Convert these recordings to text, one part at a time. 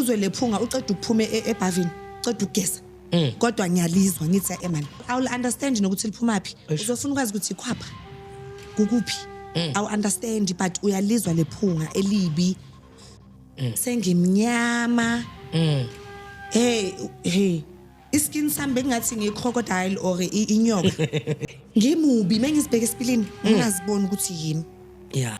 Uzwe lephunga uceda ukuphume ebhavini, uceda ukugeza. Kodwa ngiyalizwa ngithi eh man, I will understand nokuthi liphumaphi. Uzofuna ukwazi ukuthi ikhwapha kukuphi. I will understand but uyalizwa lephunga elibi. Sengimnyama. Hey, hey. Iskin sami bengathi ngiyi-crocodile or inyoka. Ngimubi mengizibheka esipilini ngingaziboni ukuthi yimi. Yeah.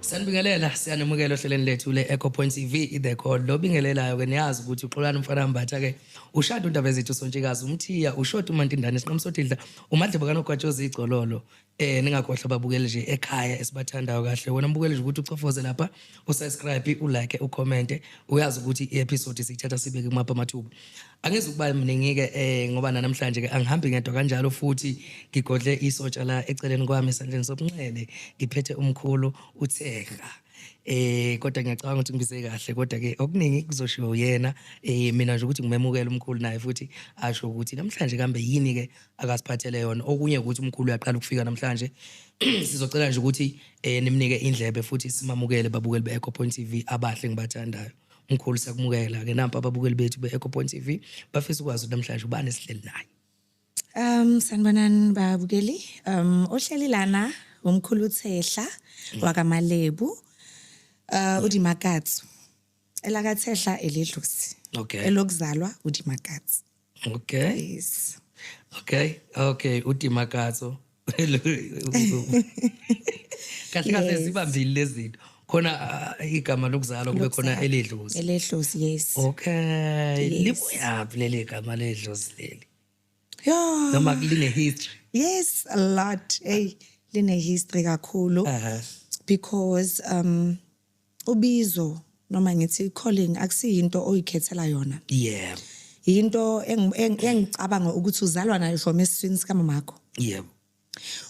Sanibingelela, siyanamukela ohlelweni lethu le-Echo Point TV, i-The Call. Lo bingelelayo ke niyazi ukuthi uXolani umfana Mbatha ke ushada undaba zethu sontshikazi umthiya ushota umantindane sinqamsodidla umadlebo kanogwatshozi igcololo. Ningakhohlwa babukele nje ekhaya esibathandayo kahle. Wena mbukele nje ukuthi uchofoze lapha, usubscribe, ulike, ucommente. Uyazi ukuthi i-episode siyithatha sibeke kumapha amathuba. Angizukuba mningi ke ngoba namhlanje ke angihambi ngedwa kanjalo futhi ngigodle isotsha la eceleni kwami esandleni sobunxele ngiphethe umkhulu uThega. Kodwa ngiyacabanga ukuthi ngibize kahle kodwa ke okuningi kuzoshiwo uyena. Mina nje ukuthi ngimemukele umkhulu naye futhi asho ukuthi namhlanje kambe yini ke akasiphathele yona. Okunye ukuthi umkhulu uyaqala ukufika namhlanje. Sizocela nje ukuthi nimnike indlebe futhi simamukele babukeli be-Echo Point TV abahle ngibathandayo. Mkhulu siyakumukela ke nampa ababukeli bethu be-Echo Point TV bafisa ukwazi ukuthi namhlanje ubani esihleli naye. Sanibonani babukeli. Ohleli lana umkhulu uThehla wakaMalebu. UDimakatso. ElakaThehla eledlozi. Okay. Elokuzalwa uDimakatso. Okay. Yes. Okay. Okay, uDimakatso. Kahle kahle Yes. zibambili lezi zinto. Khona igama lokuzalwa kube khona Lokuzalwa. eledlozi. Eledlozi, yes. Okay. Yes. Libuyaphi leli gama ledlozi leli? Yeah. Noma line history. Yes, a lot. Hey, line history kakhulu. Because ubizo noma ngithi calling akusiyinto oyikhethela yona. Yeah. Into engicabanga ukuthi uzalwa nayo from esiswini sika mamakho. Yeah.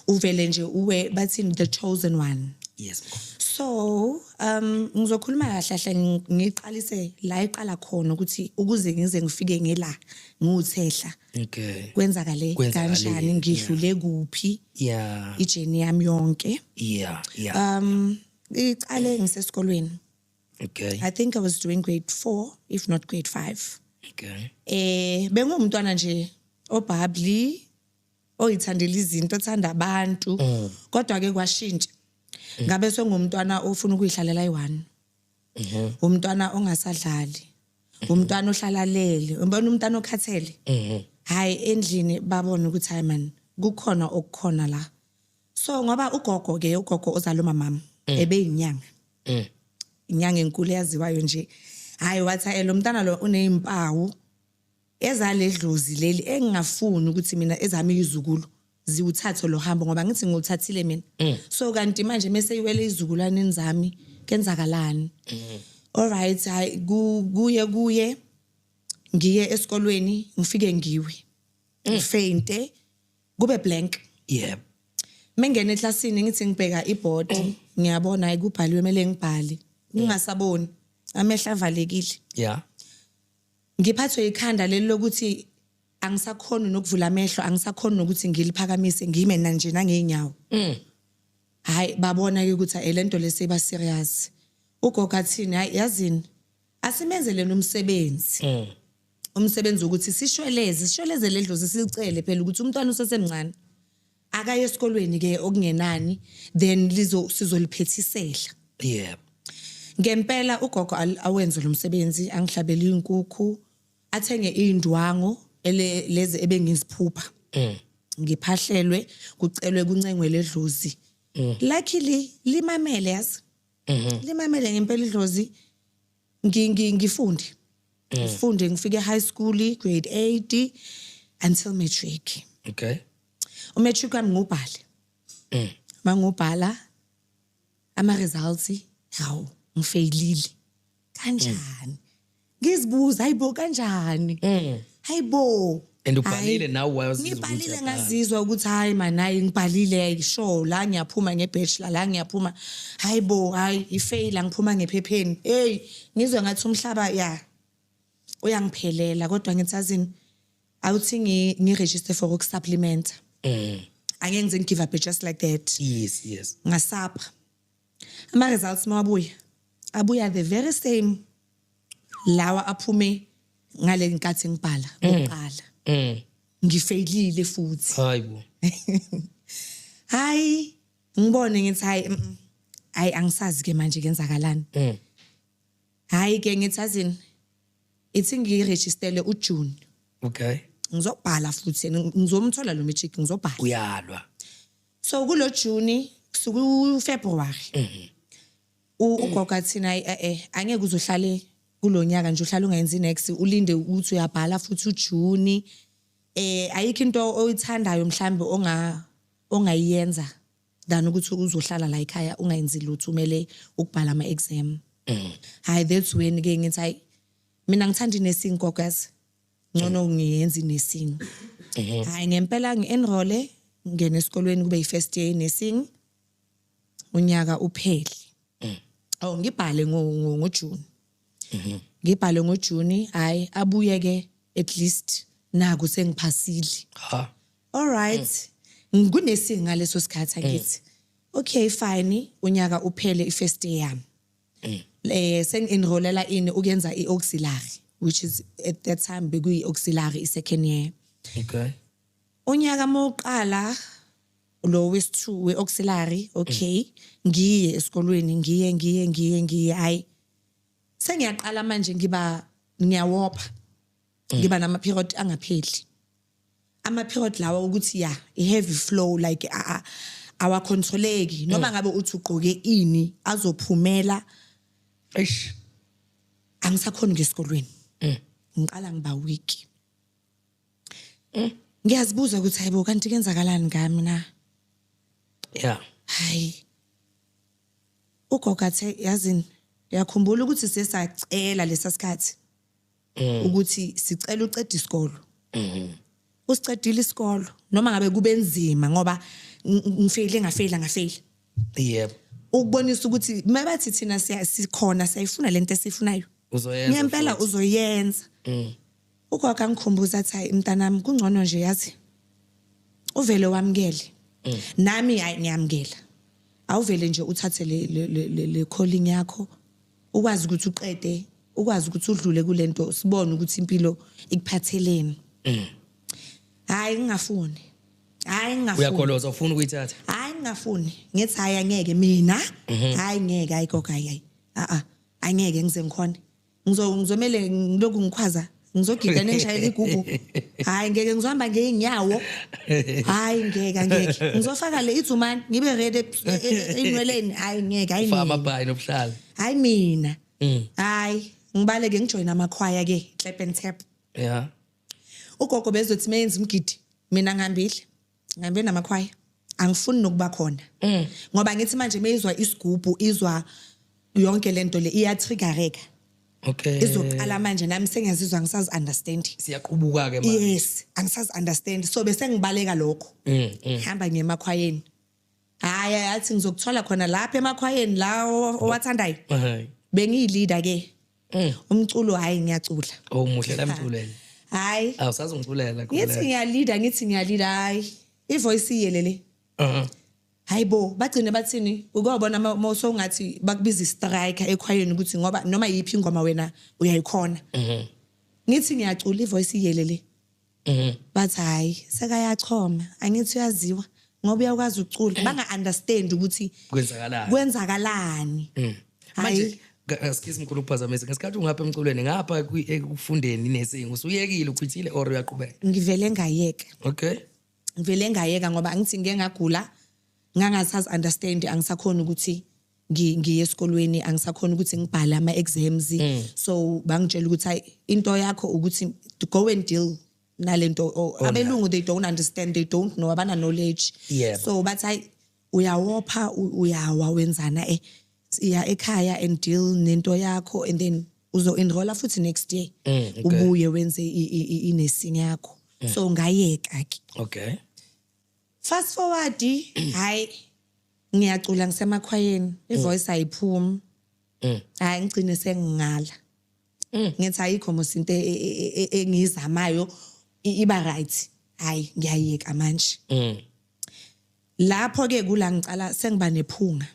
Uvele nje uwe bathi the chosen one. Yes. So, ngizokhuluma kahle kahle ngiqalise la iqala khona ukuthi ukuze ngize ngifike ngela ngiwuthehla. Okay. Kwenzakale Kwenzakale, kanjani ngidlule kuphi? Yeah. Ijeni yami yonke. Yeah, yeah. Iqale ngisesikolweni. Okay. I think I was doing grade 4 if not grade 5. Okay. Bengumntwana nje obubbly, oyithandela izinto, othanda abantu. Kodwa ke kwashintsha. Ngabe sengumntwana ofuna ukuyihlalela ayi-1. Umntwana ongasadlali. Umntwana ohlalalele, ubona umntwana okhathele. Hayi endlini babona ukuthi hayi man kukhona okukhona la. So ngoba ugogo ke ugogo ozalwa umamami ebeyinyanga. Inyanga enkulu eyaziwayo nje. Hayi wathi lo mntana lo unezimpawu ezaledlozi leli engingafuni ukuthi mina ezami izukulu ziwuthathe lo hambo ngoba ngithi ngiwuthathile mina. So kanti manje mase iwele izukulwaneni zami kenzakalani? All right, hayi kuye kuye ngiye esikolweni ngifike ngiwe. Ngifainte kube blank. Yeah. Mengena eklasini ngithi ngibheka iboard ngiyabona hayi kubhaliwe mele ngibhale. Ngingasaboni amehlo avalekile. Yeah. Ngiphathwe ikhanda leli lokuthi angisakhoni nokuvula amehlo, angisakhoni nokuthi ngiliphakamise ngime na nje nangeenyawo. Hayi babona ke ukuthi lento lesiba serious. Ugogo athini hayi yazini asimenzele nomsebenzi. Umsebenzi ukuthi sishweleze ledlozi sicele phela ukuthi umntwana usesemncane. Akaye esikolweni ke okungenani then lizo sizoliphethisela. Yeah. Ngempela ugogo awenze lo msebenzi angihlabele inkukhu athenge indwango lezi ebengiziphupha. Ngiphahlelwe kucelwe kuncengwe ledlozi. Luckily limamele yazi. Limamele ngempela idlozi ngifunde. Ngifunde ngifike high school grade 8 until matric. Okay. Umatric wami ngubhale. Mangubhala ama results hawu ngifailile. Kanjani? Ngizibuza hayibo kanjani? Hayibo. And ubhalile nawe wayozizwa ukuthi Ngibhalile uyabhala. ngazizwa ukuthi hayi man hayi ngibhalile sure la ngiyaphuma ngebachelor la ngiyaphuma. Hayibo hayi ifail ngiphuma ngephepheni. Hey ngizwe ngathi umhlaba ya uyangiphelela kodwa ngithi azini awuthi ngiregister for ukusupplement. Angeke ngize ngigive up just like that. Ngasapha ama-results mawabuya, abuya the very same lawa aphume ngale nkathi ngibhala kokuqala. Ngifeyilile futhi. Hayibo. Hayi, ngibone ngithi hayi, hayi, angisazi ke manje kenzakalani. Hayi ke, ngithi azini, ithi ngirejistele uJune. Ngizobhala futhi, ngizomthola lo matric, ngizobhala. Uyalwa. So kulo June kusuku February, ugogo athina angeke uzohlale kulonyaka nje, uhlala ungayenzi next, ulinde ukuthi uyabhala futhi uJune. Ayikho into oyithandayo mhlambe ongayenza than ukuthi uzohlala la ekhaya ungayenzi lutho, umele ukubhala ama exam. Hayi, that's when ke ngithi hayi, mina ngithanda inursing, gogo, yazi ngcono ngiyenza inursing. Hayi, ngempela ngi-enrolle, ngene esikolweni, kube yi-first year nursing, unyaka uphele. Oh, ngibhale ngoJune, ngibhale ngoJune. Hayi, abuye ke, at least naku sengiphasile. Ha. All right, kunursing ngaleso sikhathi angithi okay, fine, unyaka uphele, i-first year yami, sengi-enrollela ini, ukuyenza i-auxiliary, which is at that time bekuyi-auxiliary i-second year. Unyaka mawuqala lo wesi-2 we-auxiliary, okay, ngiye esikolweni, ngiye ngiye ngiye ngiye, hayi, sengiyaqala manje ngiba ngiyawopha, ngiba nama-period angapheli, ama-period lawa ukuthi ya, i-heavy flow, like awacontroleki, noma ngabe uthi ugqoke ini azophumela. Eish. Angisakhoni ngesikolweni, ngiqala ngiba weak. Ngiyazibuza ukuthi hayibo, kanti kenzakalani ngami na? Hayi, ugogo athe yazini, uyakhumbula ukuthi sesacela lesa sikhathi ukuthi sicela ucede isikolo, usicedile isikolo, noma ngabe kube nzima ngoba ngifeyile, ngafeyila, ngafeyila, ukubonisa ukuthi mabathi thina sikhona, siyayifuna lento esifunayo. Uzoyenza. Ngempela. Futhi. Uzoyenza. Ugogo angikhumbuza athi hayi mntanami, kungcono nje yazi uvele wamukele. Nami hayi, ngiyamukela, awuvele nje uthathe le calling yakho, ukwazi ukuthi uqede, ukwazi ukuthi udlule kulento, sibone ukuthi impilo ikuphatheleni. Hayi, ngingafuni, hayi, ngingafuni. Uyakholoza, ufuna ukuyithatha. Hayi, ngingafuni, ngithi hayi, angeke mina, hayi, ngeke, hayi gogo, hayi, hayi, a a angeke ngize ngikhone, ngizomele ngilokhu ngikhwaza, ngizogida nengishayela igugu, hayi ngeke, ngizohamba ngeenyawo, hayi ngeke, angeke, ngizofaka le ithumani ngibe ready enweleni, hayi ngeke, hayi Ufaka mina. amabhayi nobuhlalo. Hayi mina, hayi, ngibaleke ngijoyina amakhwaya ke, clap and tap. Ugogo bezothi mayenza umgidi, mina ngihambile, ngihambe namakhwaya, angifuni nokuba khona ngoba ngithi manje meyizwa isigubhu, izwa yonke lento le, iyatriggereka. Izoqala manje, nami sengiyazizwa ngisazi understand. Siyaqubuka ke manje. Yes, angisazi understand, so bese ngibaleka lokho. Hamba ngiye emakhwayeni. Hayi, athi ngizokuthola khona lapha emakhwayeni la owathandayo. Hayi. Bengiyi-leader ke. Umculo, hayi, ngiyacula. Oh, muhle la mculele. Hayi. Awusazi ungiculela. Ngithi ngiyaleader, ngithi ngiyaleader, hayi, ivoice iyelele. Hayibo, bagcine bathini, ukubona mawusongathi bakubiza istriker ekhwayeni ukuthi ngoba noma yiphi ingoma wena uyayikhona. Ngithi ngiyacula, ivoice iyelele. Bathi hayi, sekayachoma, angithi uyaziwa ngoba uyakwazi ukucula, banga understand ukuthi Kwenzakalani. Kwenzakalani. Manje Hayi. Excuse, mkhulu, ukuphazamisa. Ngesikhathi ungapha emculweni, ngapha ekufundeni inursing, usuyekile, uquitile or uyaqhubeka? Ngivele ngayeka. Ngivele ngayeka ngoba angithi ngike ngagula, ngangasazi understand, angisakhona ukuthi ngiye esikolweni, angisakhona ukuthi ngibhale ama exams. So bangitshela ukuthi hayi, into yakho ukuthi to go and deal nalento. Abelungu, they don't understand, they don't know, abana knowledge. So bathi hayi, uyawopha, uyawa, wenzana, iya ekhaya and deal nento yakho, and then uzo enrolla futhi next year. Ubuye wenze i-nursing yakho. So ngayeka ke. Fast forward, hayi, ngiyacula ngisemakhwayeni, ivoice ayiphumi. Hayi, ngigcine sengingala. Ngithi ayikho mos into engiyizamayo iba right, hayi, ngiyayeka manje. Lapho ke kula ngicala sengiba nephunga.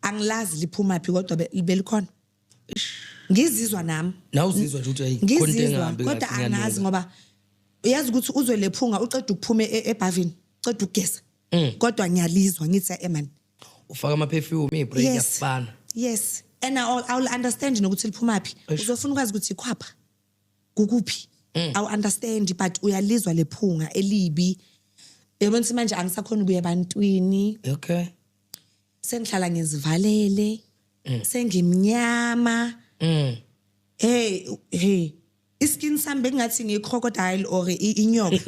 Angilazi liphuma phi, kodwa belikhona, ngizizwa nami. Nawe uzizwa nje ukuthi ayi, khona into Ngizizwa engahambi kodwa kahle, angazi ngiyanuka. Ngoba uyazi ukuthi uzwe lephunga uceda ukuphuma ebhavini, uceda ukugeza, kodwa ngiyalizwa, ngithi emani. Ufaka ama-perfume, i-break yafana. Yes, and I will understand nokuthi liphuma phi. Eish. Uzofuna ukwazi ukuthi ikhwapha kukuphi, awu understand, but uyalizwa lephunga elibi, yabona ukuthi manje angisakhona ukuya ebantwini. Sengihlala ngizivalele, sengimnyama. Hey hey, iskin sami bengathi ngiyi-crocodile or inyoka,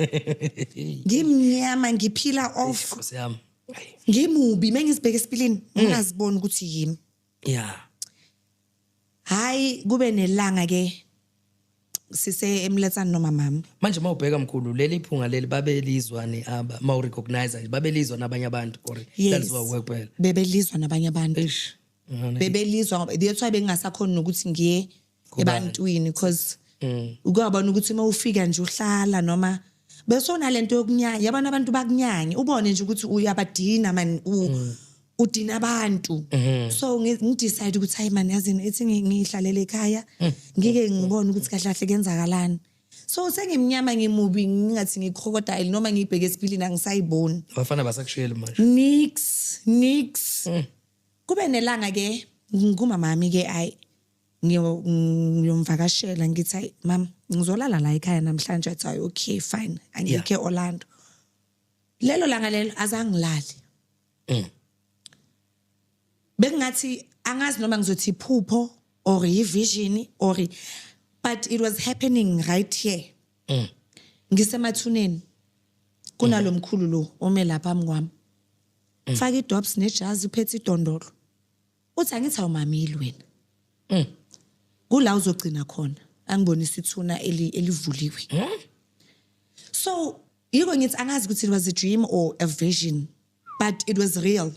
ngimnyama, ngiphila off. Nkosi yami. Ayi. Ngimubi, mengizibheka esipilini ngingaziboni ukuthi yimi. Hayi, kube nelanga ke sise emletsane noma mama. Manje uma ubheka, mkhulu, leli phunga leli babelizwa ne aba ma urecognize nje, babelizwa nabanye abantu or Yes. lalizwa wuwe kuphela? Bebelizwa nabanye abantu. Eish. Ngane. Bebelizwa, ngoba that's why bengingasakhoni nokuthi ngiye Kubani? ebantwini, because ukuyabona ukuthi uma ufika nje uhlala noma bese unalento yokunyanya, yabona, abantu bakunyanya, ubone nje ukuthi uyabadina man, udina abantu. So ngidecide ukuthi hayi man, yazini, ethi ngihlalele ekhaya, ngike ngibone ukuthi kahle kahle kuyenzakalani. So sengimnyama, ngimubi, ngingathi ngicrocodile, noma ngibheke esipilini angisayiboni. Abafana basakushiyeli manje? Nix, nix. Kube nelanga ke ngumamami ke, ayi, ngiyomvakashela, ngithi hayi mam, ngizolala la ekhaya namhlanje. Athi hayi, okay, fine, angikho eOrlando lelo langa lelo, azangilali. Bekungathi angazi noma ngizothi iphupho or i-vision or, but it was happening right here. Ngisemathuneni, kunalomkhulu lo ome lapha phambi kwami, faka idobs nejazi, uphethe idondolo, uthi angithi awumameli wena, kula uzogcina khona. Angibonisa ithuna elivuliwe. So yiko ngithi angazi ukuthi it was a dream or a vision, but it was real.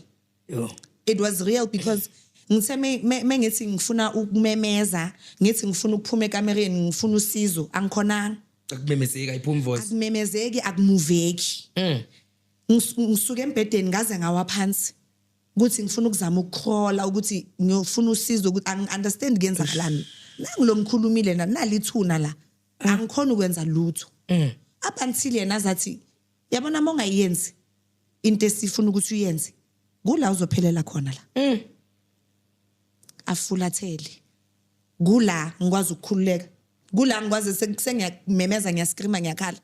Yo. It was real because ngithe mengithi ngifuna ukumemeza, ngithi ngifuna ukuphuma ekamereni, ngifuna usizo, angikhonanga. Akumemezeki, ayiphumi voice. Akumemezeki, akumuveki. Ngisuke embhedeni ngaze ngawa phansi ukuthi ngifuna ukuzama ukukhola ukuthi ngiyofuna usizo, ukuthi angi-understand kuyenzakalani, nangu ngikhulumile na nalithuna la, angikhona ukwenza lutho up until yena azathi yabona, uma ungayenzi into esifuna ukuthi uyenze, kula uzophelela khona la. Afulathele, kula ngikwazi ukukhululeka, kula ngikwazi sengiyamemeza, ngiyascreama, ngiyakhala.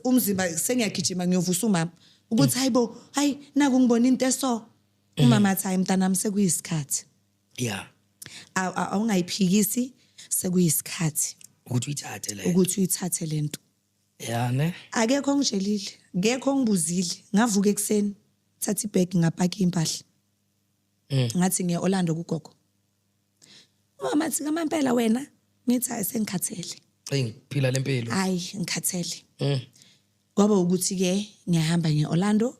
Umzimba sengiyagijima, ngiyovusa umama ukuthi hayibo, hayi, naku ngibona into eso. Umama athi hayi mntanami, sekuyisikhathi. Awungayiphikisi, sekuyisikhathi. Ukuthi uyithathe le. Ukuthi uyithathe lento. Yeah ne. Akekho ongitshelile, ngekho ongibuzile, ngavuka ekuseni, thatha ibhegi, ngapaka impahla, ngathi ngiye Orlando kugogo. Umama athi kamampela wena? Ngithi hayi, sengikhathele. Eyi, ngiphila lempilo. Hayi, ngikhathele. Kwaba ukuthi ke ngiyahamba ngiye Orlando,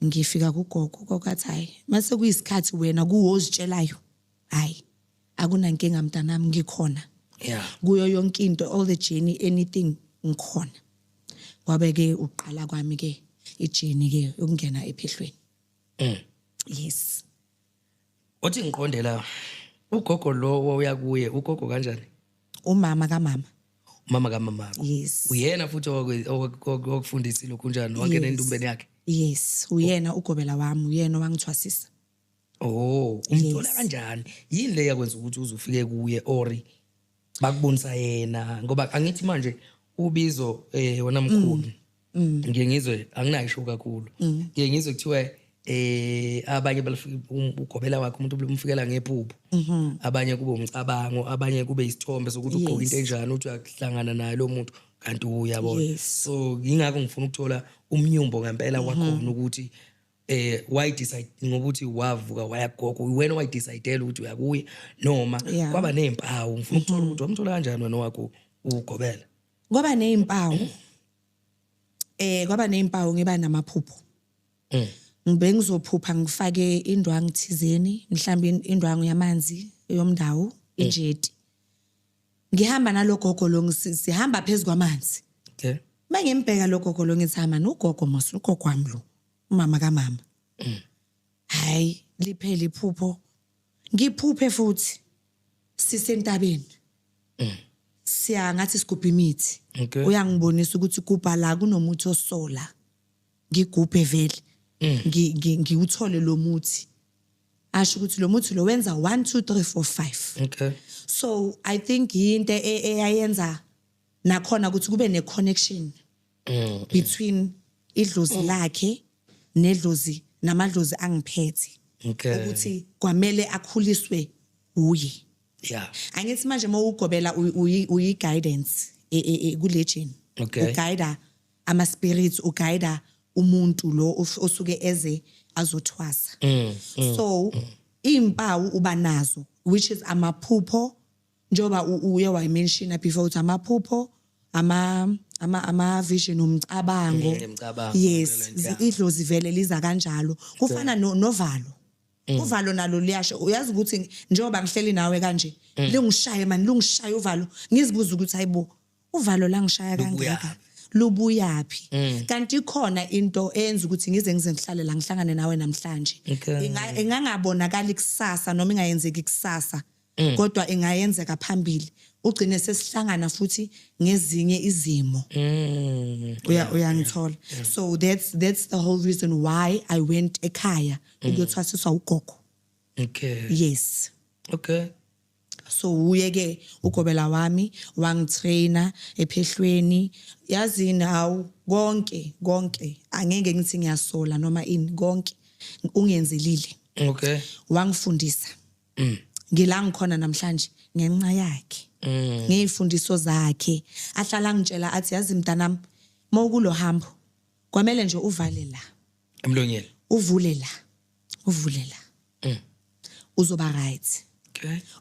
ngifika kugogo, ugogo athi hayi, mase kuyisikhathi wena kuwo ozitshelayo, hayi, akunankinga mntanami, ngikhona kuyo yonke into, all the journey, anything, ngikhona. Kwabe ke uqala kwami ke ijourney ke yokungena ephehlweni. Yes. Othi ngiqonde la, ugogo lo uya kuye, ugogo kanjani? Umama kamama. Umama kamama. Yes. Uyena futhi owakufundisile kunjani, wangena Yes. entumbeni yakhe? Yes, uyena ugobela wami, uyena owangithwasisa. Oh, umthola Yes. kanjani? Yini le yakwenza ukuthi uze ufike kuye, or bakubonisa yena? Ngoba angithi manje ubizo wona mkhulu. Ngiye ngizwe, anginayisho kakhulu. Ngiye ngizwe kuthiwa abanye balifika ugobela wakhe umuntu umfikela ngephupho. Abanye kube umcabango, abanye kube isithombe sokuthi ugqoka into enjani, uthi uyahlangana naye lo muntu kanti uyabona. So ingakho ngifuna ukuthola umnyumbo ngempela wakhona ukuthi why decide, ngokuthi wavuka waya kugogo, wena wayidecide ukuthi uyakuye noma kwaba nezimpawu? Ngifuna ukuthola ukuthi wamthola kanjani wena wakho ugobela. Kwaba nezimpawu, kwaba nezimpawu, ngiba namaphupho. Ngibe ngizophupha ngifake indwangu thizeni, mhlawumbe indwangu yamanzi yomndawo, injeti, ngihamba nalogogo lo, sihamba phezulu kwamanzi. Mangimbheka lo gogo lo, ngithi, "Mani, ugogo mos, ugogo wami lo, umama kamama." Hayi, liphele iphupho. Ngiphuphe futhi sisentabeni, siya ngathi sigubha imithi. Uyangibonisa ukuthi gubha la, kunomuthi osola. Ngigubhe vele. Ngiwuthole lo muthi, asho ukuthi lo muthi lo wenza 1 2 3 4 5. So I think into eyayenza nakhona ukuthi kube ne connection between idlozi lakhe nedlozi namadlozi angiphethe, ukuthi kwamele akhuliswe uye. Angithi manje mawugobela uyi guidance ku-legend. Uguida ama spirits, uguida umuntu lo osuke eze azothwasa. So impawu uba nazo, which is amaphupho, njengoba uye wayimentiona before ukuthi amaphupho, ama vision, umcabango. Imicabango, Yes. le nto, yeah. Idlozi vele liza kanjalo. Kufana novalo. Uvalo nalo liyasho. Uyazi ukuthi njengoba ngihleli nawe kanje, lingishaye mani, lingishaye uvalo, ngizibuza ukuthi, hayibo, uvalo la ngishaya kangaka lubuyaphi? Kanti ikhona into eyenza ukuthi ngize ngihlale la, ngihlangane nawe namhlanje. Ingangabonakali kusasa noma ingayenzeki kusasa, kodwa ingayenzeka phambili, ugcine sesihlangana futhi ngezinye izimo. Uyangithola? So that's the whole reason why I went ekhaya ukuyothwasiswa ugogo. Yes. So uye ke ugobela wami wangitraina ephehlweni. Yazini, hawu, konke konke, angeke ngithi ngiyasola noma ini, konke ungenzelile. Wangifundisa. Ngila ngikhona namhlanje ngenxa yakhe, ngey'fundiso zakhe. Ahlala ngitshela athi, "Yazi mntanami, mawukulo hambo kwamele nje uvale la Emlonyeni. Uvule la, uvule la, uzoba right.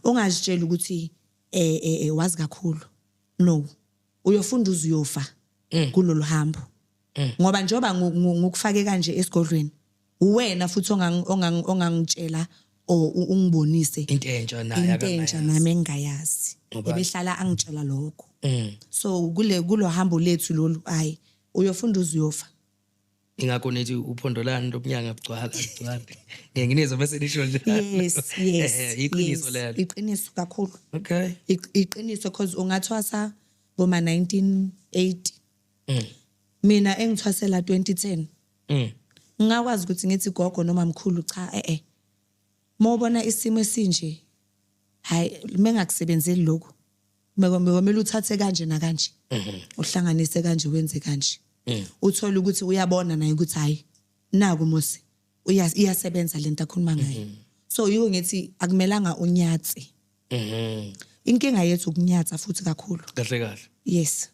Ungazitsheli ukuthi wazi kakhulu. No, uyofunda uze uyofa kulolu hambo, ngoba njengoba ngukufake kanje esigodlweni, uwena futhi ongangitshela or ungibonise Into entsha naye into entsha akangayazi. Nami engingayazi. Ebehlala angitshela lokho. So kulo hambo lethu lolu, hayi, uyofunda uze uyofa. Ingakho nithi uphondolani lobunyanga bugcwala bugcwala. Ngeke nginizwe bese nisho njalo. Yes. Iqiniso lelo. Iqiniso kakhulu. Iqiniso, because ungathwasa boma 1980, mina engithwasela 2010, ngingakwazi ukuthi ngithi gogo noma mkhulu, cha, mawubona isimo esinje, hayi, mengakusebenzeli lokhu, kumele uthathe kanje nakanje, uhlanganise kanje, wenze kanje. Uthola ukuthi uyabona naye ukuthi hayi, naku musi iyasebenza lento akhuluma ngayo. So yiko ngithi akumelanga unyatse. Inkinga yethu ukunyatsa futhi kakhulu. Kahle kahle. Yes,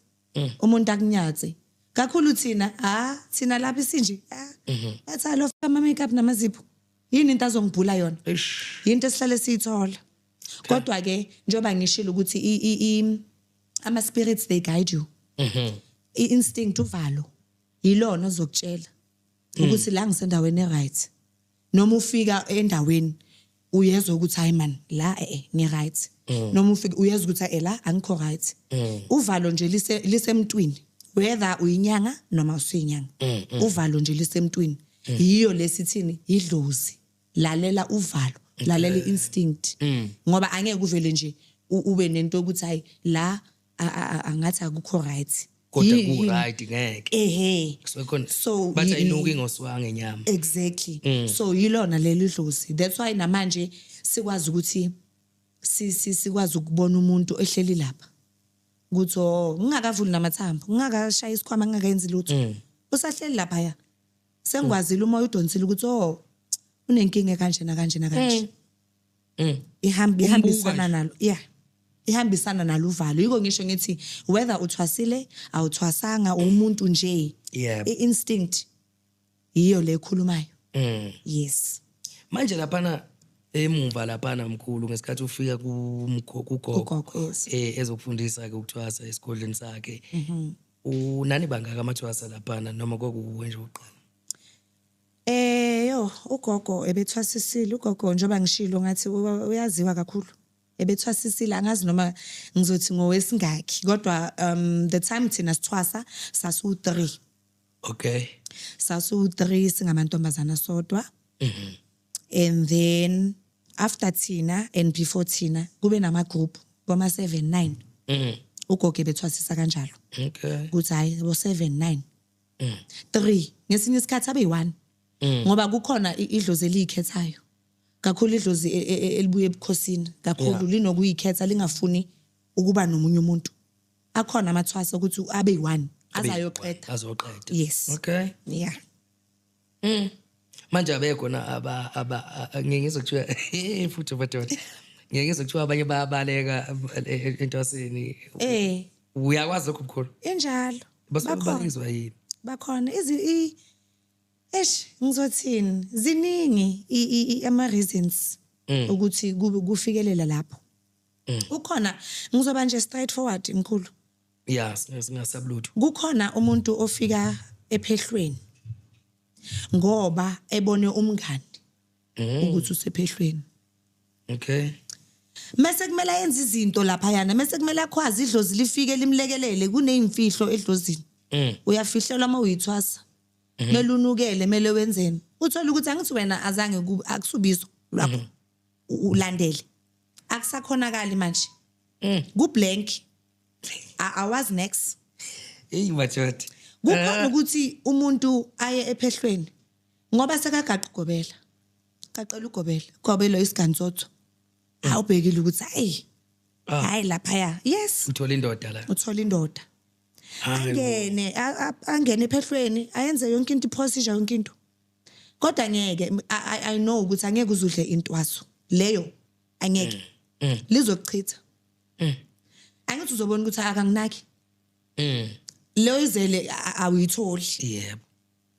umuntu akunyatse kakhulu. Thina, ha, thina lapha isinje, ah, bathi alo faka ama makeup namazipho, yini into azongibhula yona? Eish. Yinto esihlale siyithola. Kodwa ke njengoba ngishilo ukuthi ama spirits, they guide you. I-instinct, uvalo, yilona ozokutshela ukuthi la ngisendaweni e-right, noma ufika endaweni uyezwa ukuthi, hayi man, la ngi-right, noma ufika uyezwa ukuthi la angikho right. Uvalo nje lisemntwini, whether uyinyanga noma usuyinyanga, uvalo nje lisemntwini. Yiyo lesithini, idlozi. Lalela uvalo, lalela i-instinct, ngoba angeke uvele nje ube nento yokuthi, hayi, la angathi akukho right. Kodwa ku right, ngeke. Ehe. Kusuke khona So bathi ayinuki ngoswanga enyama. Exactly. So yilona leli dlozi. That's why namanje sikwazi ukuthi sikwazi ukubona umuntu ehleli lapha ukuthi, oh, ngingakavuli namathambo, ngingakashaya isikhwama, ngingakayenzi lutho, usahleli lapha ya, sengikwazile umoya udonsile ukuthi, oh, unenkinga kanje nakanje nakanje. Ihamba Umbuka ihambisana nje. nalo, yeah, ihambisana nalo uvalo. Yiko ngisho ngithi whether uthwasile, awuthwasanga, umuntu nje, i-instinct yiyo le ekhulumayo. Yes. Manje laphana emuva laphana, mkhulu, ngesikhathi ufika kugogo, Kugogo, yes. Ezokufundisa ke ukuthwasa esigodlweni sakhe, unani bangaka amathwasa laphana noma kwakuwe nje uqala? Yo, ugogo ebethwasisile ugogo, njengoba ngishilo ngathi uyaziwa kakhulu. Ebethwasisile, angazi noma ngizothi ngowesingakhi, kodwa the time thina sithwasa sasu-3. Sasu-3, singamantombazana sodwa. And then after thina and before thina kube nama-group boma-7 9. Ugogo bethwasisa kanjalo ukuthi hayi, bo 7 9, 3, ngesinye isikhathi abe yi-1, ngoba kukhona idlozi eliyikhethayo kakhulu, idlozi elibuye ebukhosini kakhulu, linokuyikhetha, lingafuni ukuba nomunye umuntu. Akhona amathwasa ukuthi abe yi-1 azayoqeda. Azoqeda. Yes. Yeah. Manje abekho na aba aba ngeke ngizwe kuthiwa futhi madoda, ngeke ngizwe kuthiwa abanye bayabaleka entwaseni? Uyakwazi lokho, mkhulu? Injalo. Basuke Bakhona. Balizwa yini? Bakhona. Izi i eish, ngizothini, ziningi ama reasons ukuthi kube kufikelela lapho. Ukhona, ngizoba nje straightforward, mkhulu. Ya, singasabulutho. Kukhona umuntu ofika ephehlweni ngoba ebone umngani ukuthi usephehlweni, mase kumele ayenze izinto laphayana, mase kumele akwazi idlozi lifike limlekelele. Kuneyimfihlo edlozini. Uyafihlelwa uma uyithwasa, kumele unukele, kumele wenzeni. Uthola ukuthi angithi wena azange akusubizo lwakho, ulandele, akusakhonakali manje, ku-blank. Awazi next. Eyi madoda. Kukhona ukuthi umuntu aye ephehlweni ngoba sekagaqa ugobela, gaqela ugobela, ugobela isigansotho, awubhekile ukuthi hayi, hayi laphaya, yes. Uthola indoda la. Uthola indoda. Hayi bo. Angene angene ephehlweni, ayenze yonke into, iprocedure, yonke into, kodwa ngeke I know ukuthi angeke uzudle intwaso leyo, angeke, lizokuchitha. Angithi uzobona ukuthi akanginaki leyo izele, awuyitholi.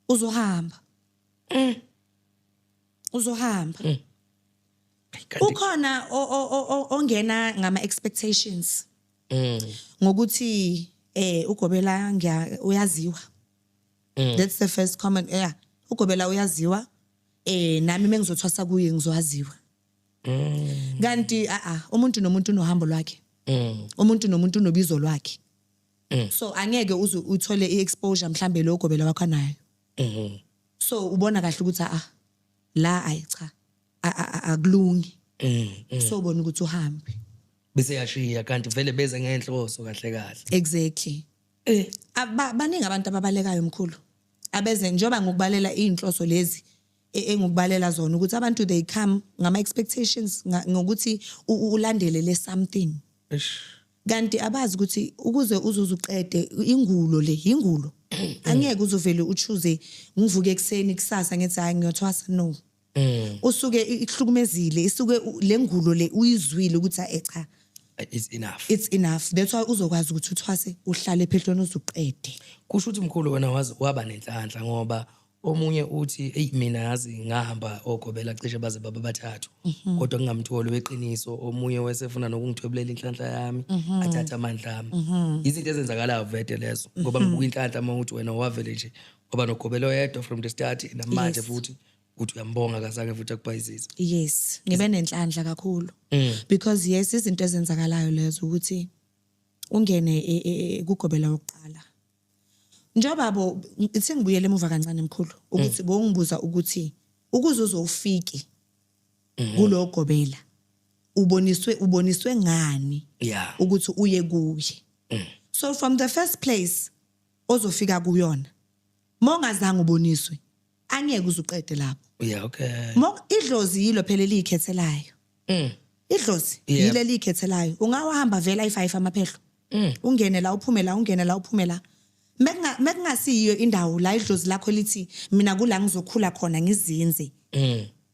Uzohamba, uzohamba. Ukhona ongena ngama expectations ngokuthi ugobela ngiya uyaziwa. That's the first comment, yeah, ugobela uyaziwa, nami mengizothwasa kuye ngizowaziwa. Kanti a a umuntu nomuntu unohambo lwakhe. Umuntu nomuntu unobizo lwakhe. So angeke uze uthole iexposure mhlambe lo gobela wakho nayo. So ubona kahle ukuthi a la, ayi cha, akulungi. So ubona ukuthi uhambe. Bese yashiya, kanti vele beze ngenhloso kahle kahle. Exactly. Baningi abantu ababalekayo, mkhulu, abeze njengoba ngokubalela iy'nhloso lezi engukubalela zona, ukuthi abantu they come ngama-expectations ngokuthi ulandele le something. Eish. Kanti abazi ukuthi ukuze uzuze uqede ingulo le, ingulo angeke uzuvele uchoose ngivuke ekuseni kusasa ngithi hayi, ngiyothwasa, no. Usuke ikuhlukumezile, isuke le ngulo le uyizwile ukuthi cha. It's enough. It's enough, that's why uzokwazi ukuthi uthwase, uhlale ephehlweni uzuqede. Kusho ukuthi, mkhulu, wena wazi waba nenhlanhla, ngoba omunye uthi, "Eyi, mina yazi ngahamba ogobela cishe baze baba bathathu, kodwa ngingamtholi weqiniso. Omunye wesefuna nokungithwebulela inhlanhla yami, athathe amandla ami." Izinto ezenzakalayo vele lezo, ngoba ngibuka inhlanhla uma uthi wena wavele nje waba nogobela oyedwa from the start, namanje futhi uthi uyambonga, kazange futhi akubhayizise. Yes, ngibe nenhlanhla kakhulu because yes, izinto ezenzakalayo lezo ukuthi ungene kugobela wokuqala, njengoba bo ithi ngibuyele emuva kancane, mkhulu, ukuthi bowungibuza ukuthi ukuze uzofike kulo gobela uboniswe ngani ukuthi uye kuye. So from the first place ozofika kuyona, mongazange uboniswe, angeke uzuqede lapho. Mo idlozi yilo phela eliyikhethelayo. Idlozi yile eliyikhethelayo. Ungawahamba vela i5 amaphehlo, ungene la, uphume la, ungene la, uphume la, mekungasiyiyo indawo la idlozi lakho lithi mina kula ngizokhula khona, ngizinze,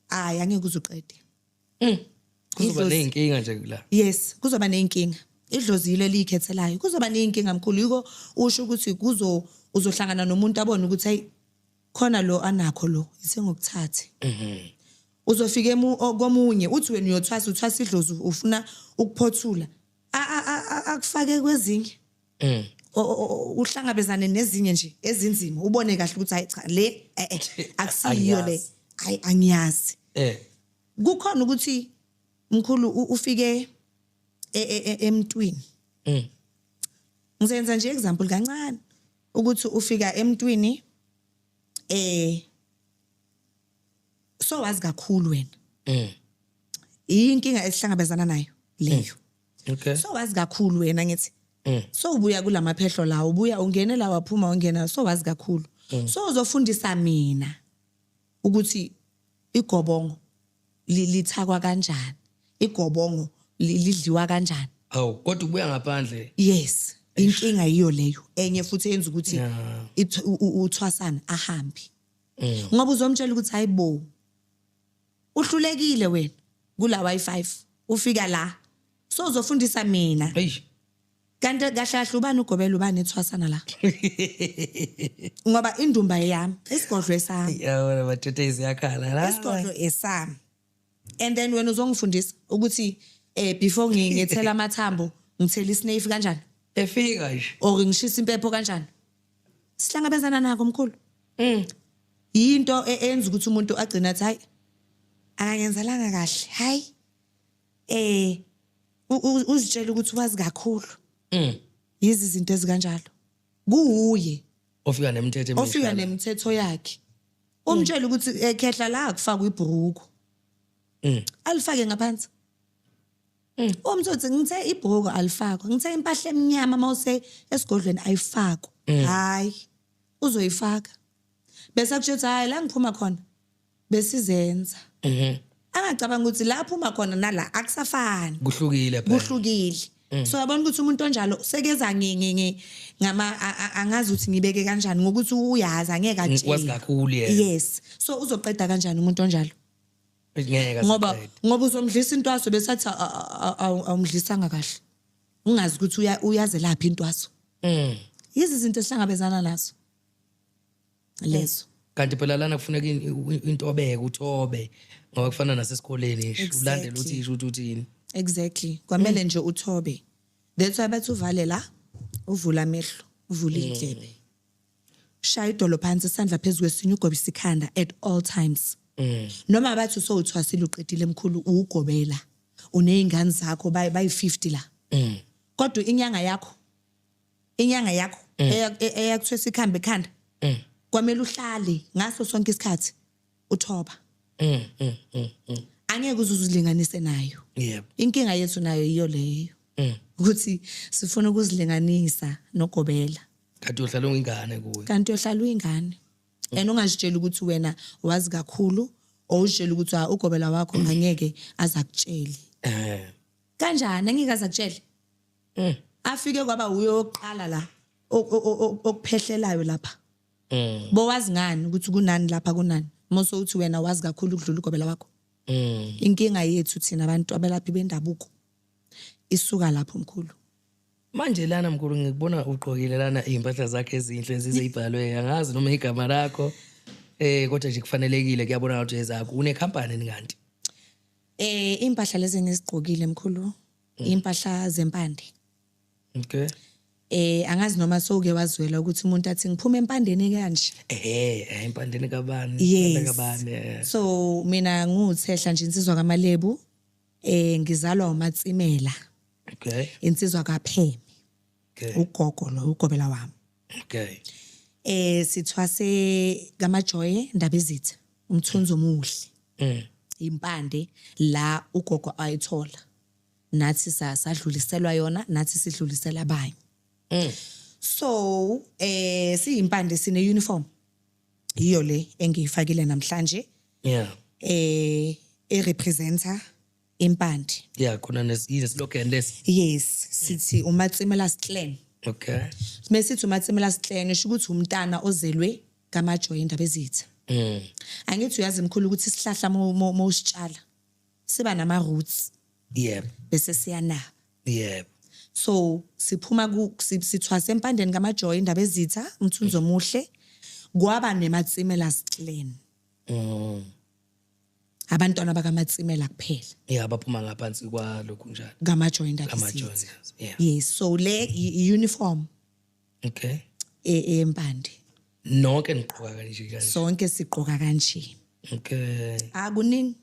hayi, angeke uzuqede. Kuzoba ney'nkinga nje la. Yes, kuzoba ney'nkinga. Idlozi yilo eliyikhethelayo. Kuzoba ney'nkinga, mkhulu. Yiko usho ukuthi kuzo uzohlangana nomuntu abone ukuthi hey, khona lo anakho lo, isengokuthathe. Uzofika komunye uthi wena uyothwasa, uthwasa idlozi, ufuna ukuphothula, akufake kwezinye. Uhlangabezane nezinye nje ezinzima, ubone kahle ukuthi hayi cha, le akusiyiyo le. Angiyazi. Hayi, angiyazi. Kukhona ukuthi, mkhulu, ufike emntwini. Ngizenza nje example kancane ukuthi ufika emntwini so wazi kakhulu wena. Inkinga esihlangabezana nayo leyo. So wazi kakhulu wena, ngithi so ubuya kulamaphehlo la, ubuya ungene la, waphuma ungena, so wazi kakhulu, so uzofundisa mina ukuthi igobongo lithakwa kanjani, igobongo lidliwa kanjani. Awu, kodwa ubuya ngaphandle. Yes, inkinga yiyo leyo enye futhi eyenza ukuthi uthwasana ahambe, ngoba uzomtshela ukuthi hayibo, uhlulekile wena kula Y5, ufika la so uzofundisa mina. Kanti kahle kahle ubani ugobela, ubani ethwasana la? Ngoba indumba yami, isigodlo esami. Yabona madoda, iziyakhala la. Isigodlo esami, and then wena uzongifundisa ukuthi before ngithela amathambo ngithela isnuff kanjani? Efika nje. Or ngishisa impepho kanjani? Sihlangabezana nako, mkhulu. Yinto eyenza ukuthi umuntu agcine athi, "Hayi, akangenzelanga kahle." Hayi, uzitshela ukuthi wazi kakhulu. Yizi izinto ezikanjalo kuuye. Ofika nemithetho emisha Ofika la. nemithetho yakhe. Umtshela ukuthi ekhehla la akufakwa ibhuku, alifake ngaphansi. Umthothi ngithe ibhuku alifakwa, ngithe impahla emnyama mawuse esigodlweni ayifakwa, hayi, uzoyifaka, bese kusho ukuthi, "Hayi, la ngiphuma khona besizenza." Angacabanga ukuthi la phuma khona nala akusafani. Kuhlukile phela. Kuhlukile. So yabona ukuthi umuntu onjalo sekeza nge nge nge ngama angazi ukuthi ngibeke kanjani, ngokuthi uyazi angeke atshele. Wazi kakhulu yena. Yes, so uzoqeda kanjani umuntu onjalo? Ngeke Ngoba aseqede. ngoba uzomdlisa intwaso bese athi awumdlisanga kahle, ungazi ukuthi uyazelaphi intwaso. Yizi izinto esihlangabezana nazo lezo. Kanti phela lana kufuneka intobeko, uthobe, ngoba kufana nasesikoleni nje, ulandele uthisha ukuthi uthini. Exactly, kwamele nje uthobe. That's why bathi uvale la, uvula amehlo, uvule indlebe, shaya idolo phansi, isandla phezu kwesinye, ugobisa ikhanda at all times. Noma bathi usowuthwasile, uqedile, mkhulu, ugobela, uney'ngane zakho bayi-50 la, kodwa inyanga yakho eyakuthwesa ikhambe ekhanda, kwamele uhlale ngaso sonke isikhathi uthoba. Angeke uze uzilinganise nayo. Inkinga yethu nayo yiyo leyo, ukuthi sifuna ukuzilinganisa nogobela. Kanti uyohlala uyingane kuwe. Kanti uyohlala uyingane and ungazitsheli ukuthi wena wazi kakhulu, or uzitshela ukuthi, "Ah, ugobela wakho angeke aze akutshele." Kanjani angeke aze akutshele? Afike kwaba uye wokuqala la okuphehlelayo lapha. Bowazi ngani ukuthi kunani lapha, kunani mose uthi wena wazi kakhulu ukudlula ugobela wakho? Inkinga yethu thina abantu abelaphi bendabuko isuka lapho, mkhulu. Manje lana, mkhulu, ngikubona ugqokile lana iy'mpahla zakhe ezinhle zizeyibhalwe, angazi noma igama lakho, kodwa nje kufanelekile, kuyabonakala ukuthi ezakho. Unekhampani ninganti? Impahla lezi engizigqokile, mkhulu, impahla zempande. Angazi noma sowuke wazwela ukuthi umuntu athi, "Ngiphuma empandeni kanje." Ehe, empandeni kabani? Yes. Kabani? So mina nguthehla nje, insizwa kaMalebu. Ngizalwa uMatsimela. Insizwa kaPheme. Ugogo lo ugobela wami. Sithwase kaMajoye, Ndabezitha, umthunzi omuhle. Impande la ugogo ayithola. Nathi sadluliselwa yona, nathi sidlulisela abanye. So siyimpande, sine uniform. Yiyo le engiyifakile namhlanje. E representa impande. Yeah, khona neslogan lesi. Yes, sithi uMatsimela clan. Mesithi uMatsimela clan, isho ukuthi umntana ozelwe kaMajoyi, Indabezitha. Angithi uyazi, mkhulu, ukuthi isihlahla mawusitshala siba nama roots, bese siyanaba. So siphuma ku sithwase empandeni kaMajoyi, Indabezitha, umthunzi omuhle, kwaba neMatsimela clan. Abantwana bakaMatsimela kuphela. Yeah, baphuma ngaphansi kwalokhu njalo. KaMajoyi, Indabezitha. KaMajoyi. Yeah. Yes, so le i-uniform empande. Nonke niqhoka kanje kanje. Sonke siqoka kanje. Akuningi,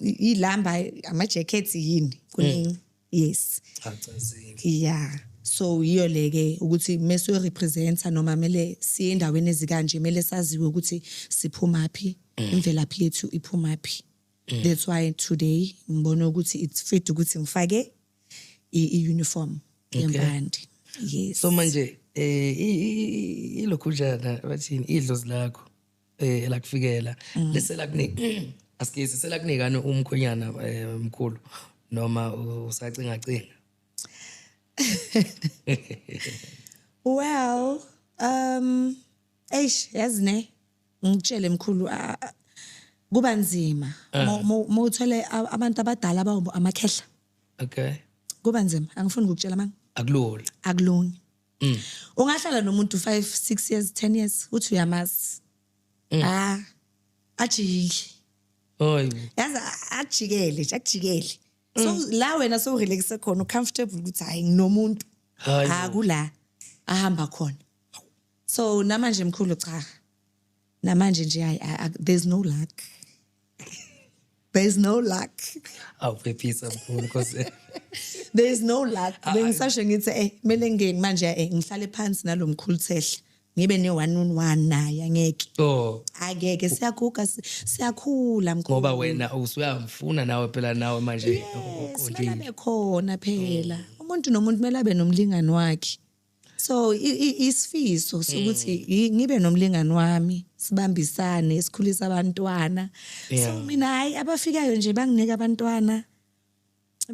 ilamba, ama jackets, yini, kuningi. Yes. Achazile. Yeah, so yiyo leke ukuthi mase representa noma mele siye endaweni ezikanje, mele saziwe ukuthi siphuma phi, imvelaphi yethu iphuma phi. That's why today ngibona ukuthi it's fit ukuthi ngifake i-uniform yempande, yes. So manje ilokhujana, bathini, idlozi lakho elakufikela leselakunika, asikisi selakunikana umkhwenyana, mkhulu, noma usacinga cinga? Well, eish, yazi ne, ngitshele mkhulu, kuba nzima mawuthole abantu abadala abawu amakhehla. Kuba nzima, angifuni ukukutshela manga. Akulula. Akulungi. Ungahlala nomuntu 5, 6 years, 10 years, uthi uyamazi, ah, ajike. Oy. Yazi, ajikele nje, akujikele. So la wena so relax khona, ucomfortable ukuthi hayi, nginomuntu. Hayi bo. Akula ahamba khona. So namanje mkhulu, cha, namanje nje hayi, there's no luck, there's no luck. Awuphephisa mkhulu, because There is no luck. Bengisasho ngithi kumele ngene manje, ngihlale phansi nalomkhulu Thehla, ngibe ne one on one naye. Angeke. Oh. Angeke, siyaguga, siyakhula mkhulu. Ngoba wena usuyamfuna nawe phela, nawe manje. Yes, kumele abe khona phela. Umuntu nomuntu kumele abe nomlingani wakhe. So isifiso sokuthi ngibe nomlingani wami, sibambisane, sikhulise abantwana. So mina hayi, abafikayo nje banginika abantwana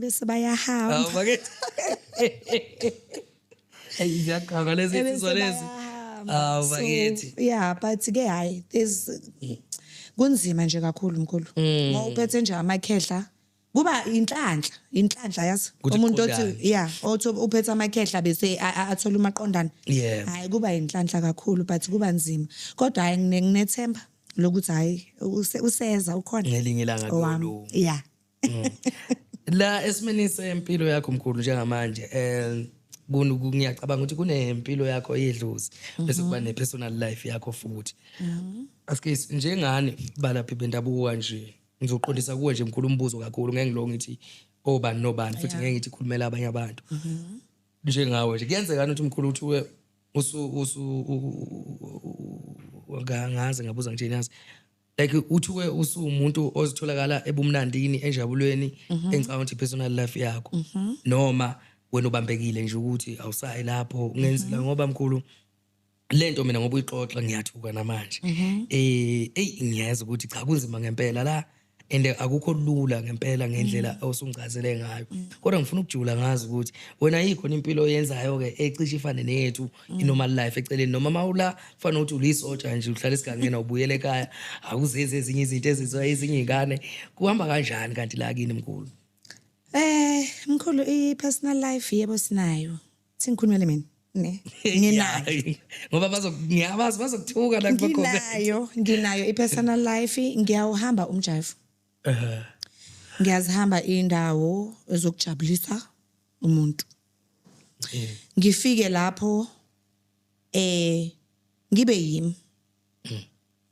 bese bayahamba. Awu bakithi. Hey, ziyaqhaka lezi Ebese insizwa lezi. bayahamba. Awu So, bakithi. yeah, but ke hayi, there's kunzima nje kakhulu mkhulu. Mawuphethe nje amakhehla kuba inhlanhla, inhlanhla yazi. Ukuthi Umuntu othi kuqondane. Yeah, othi uphethe amakhehla bese athola umaqondana. Hayi, kuba inhlanhla kakhulu, but kuba nzima. Kodwa hayi, nginethemba lokuthi hayi, useza ukhona. Ngelinye ilanga Owami. kuyolunga. Yeah. La esimeni sempilo yakho mkhulu njengamanje, ngiyacabanga ukuthi kunempilo yakho yedlozi bese kuba ne-personal life yakho futhi. Asike njengani balaphi bendabuko kanje, ngizoqondisa kuwe nje mkhulu umbuzo kakhulu, ngeke ngilo ngithi obani nobani futhi, ngeke ngithi khulumela abanye abantu. Njengawe nje, kuyenzeka ukuthi mkhulu uthi we usu ngaze ngabuza nje, yazi, like uthi we usumuntu ozitholakala ebumnandini, enjabulweni, engicabanga ukuthi personal life yakho, noma wena ubambekile nje ukuthi awusayi lapho ngenzela? Ngoba mkhulu, lento mina ngoba uyixoxa ngiyathuka namanje, ey, ngiyeza ukuthi cha, kunzima ngempela la and akukho lula ngempela ngendlela osungichazele ngayo, kodwa ngifuna ukujula ngazi ukuthi wena yikhona impilo oyenzayo ke ecishe ifane neyethu i-normal life eceleni, noma mawula kufanele ukuthi ulisotsha nje, uhlala esigangeni, awubuyele ekhaya, awuzezi ezinye izinto ezenziwa ezinye iy'ngane? Kuhamba kanjani kanti la kini mkhulu? Mkhulu, i-personal life yebo sinayo. Singikhulumele mina, ne? Nginayo. Yeah, ngoba ngiyabazi bazokuthuka la kuma-comment. Nginayo i-personal life, ngiyawuhamba umjivo. Ngiyazihamba indawo ezokujabulisa umuntu. Ngifike lapho ngibe yimi.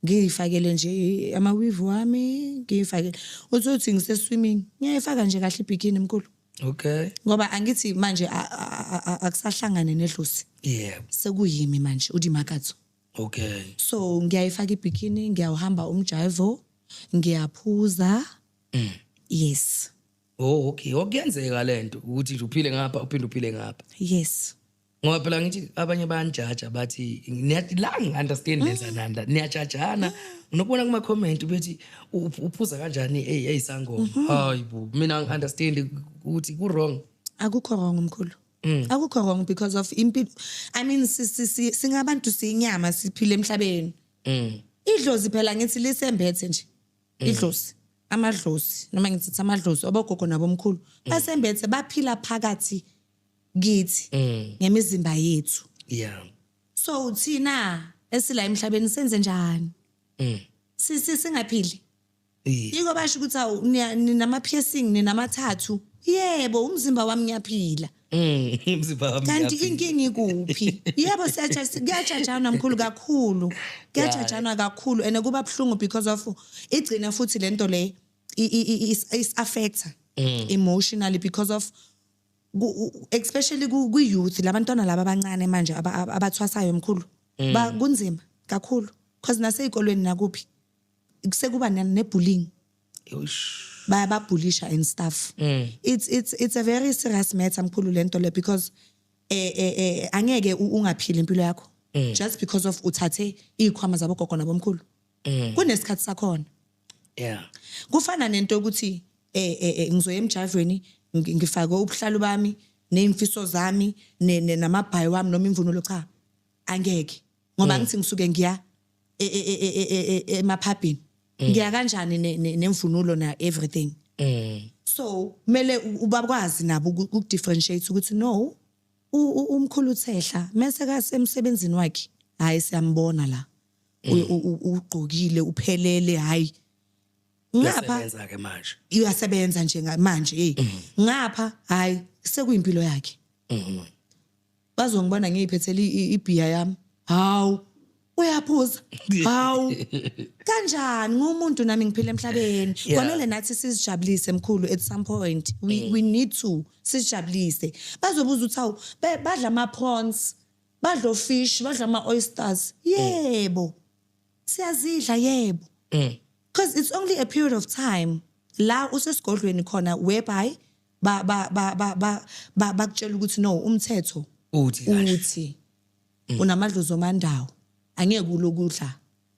Ngiyifakele nje ama-weave wami, ngiyifakele. Uthi ngise swimming, ngiyayifaka nje kahle ibikini mkhulu. Ngoba angithi manje akusahlangane nedlozi. Sekuyimi manje uDimakatso. So ngiyayifaka ibikini, ngiyawuhamba umjivo, ngiyaphuza. Yes. Oh okay, okuyenzeka lento ukuthi nje uphile ngapha, uphinde uphile ngapha. Yes. Ngoba phela ngithi abanye bayanijaja, bathi la ngi-understand nenza nani la, niyajajana. Nokubona kuma comment bethi uphuza kanjani eyisangoma. Hayi bo, mina ngi-understand ukuthi ku wrong. Akukho wrong mkhulu. Akukho wrong because of impilo. I mean, singabantu, siyinyama, siphila emhlabeni. Idlozi phela ngithi lisembethe nje. Idlozi. Amadlozi noma ngithi amadlozi obogogo nabomkhulu basembethe, baphila phakathi kithi ngemizimba yethu. So thina esila emhlabeni senze njani? Singaphili. Yiko basho ukuthi awu, ninama piercing, ninamathathu. Yebo, umzimba wami ngiyaphila. Umzimba wami Kanti uyaphila. inkinga ikuphi? Yebo, kuyajajana mkhulu kakhulu. Kuyajajana kakhulu and kuba buhlungu because of igcina futhi lento le is affecta emotionally because of Especially ku-youth, labantwana laba abancane manje abathwasayo, mkhulu, ba kunzima kakhulu because nasey'kolweni nakuphi sekuba ne-bullying. Yosh. Bayababhulisha and stuff. It's a very serious matter, mkhulu, lento le, because angeke ungaphili impilo yakho just because of uthathe izikhwama zabogogo nabomkhulu. Kunesikhathi sakhona. Kufana nento yokuthi ngizoya emjavweni, ngifake ubuhlalu bami nezimfiso zami namabhayi wami noma imvunulo. Cha, angeke, ngoba ngithi ngisuke ngiya emaphabhini, ngiya kanjani nemvunulo na everything? So kumele ubakwazi nabo ukudifferentiate ukuthi no, umkhulu uThehla mase kasemsebenzini wakhe, hayi, siyambona la. Ugqokile, uphelele, hayi, ngapha Uyasebenza ke manje. Uyasebenza nje manje, hey, ngapha hayi, sekuyimpilo yakhe. Bazongibona ngiyiphethele ibhiya yami, hawu, uyaphuza, hawu, kanjani? Ngumuntu nami, ngiphila emhlabeni. Kwamele nathi sizijabulise, mkhulu. At some point we need to sizijabulise. Bazobuza ukuthi hawu, badla ama-prawns, badla fish, badla ama-oysters. Yebo, siyazidla, yebo, because it's only a period of time la usesigodlweni khona whereby ba ba ba ba ba bakutshela ukuthi no, umthetho Uthi kanje. Uthi unamadlozi omandawo, angeke ulokudla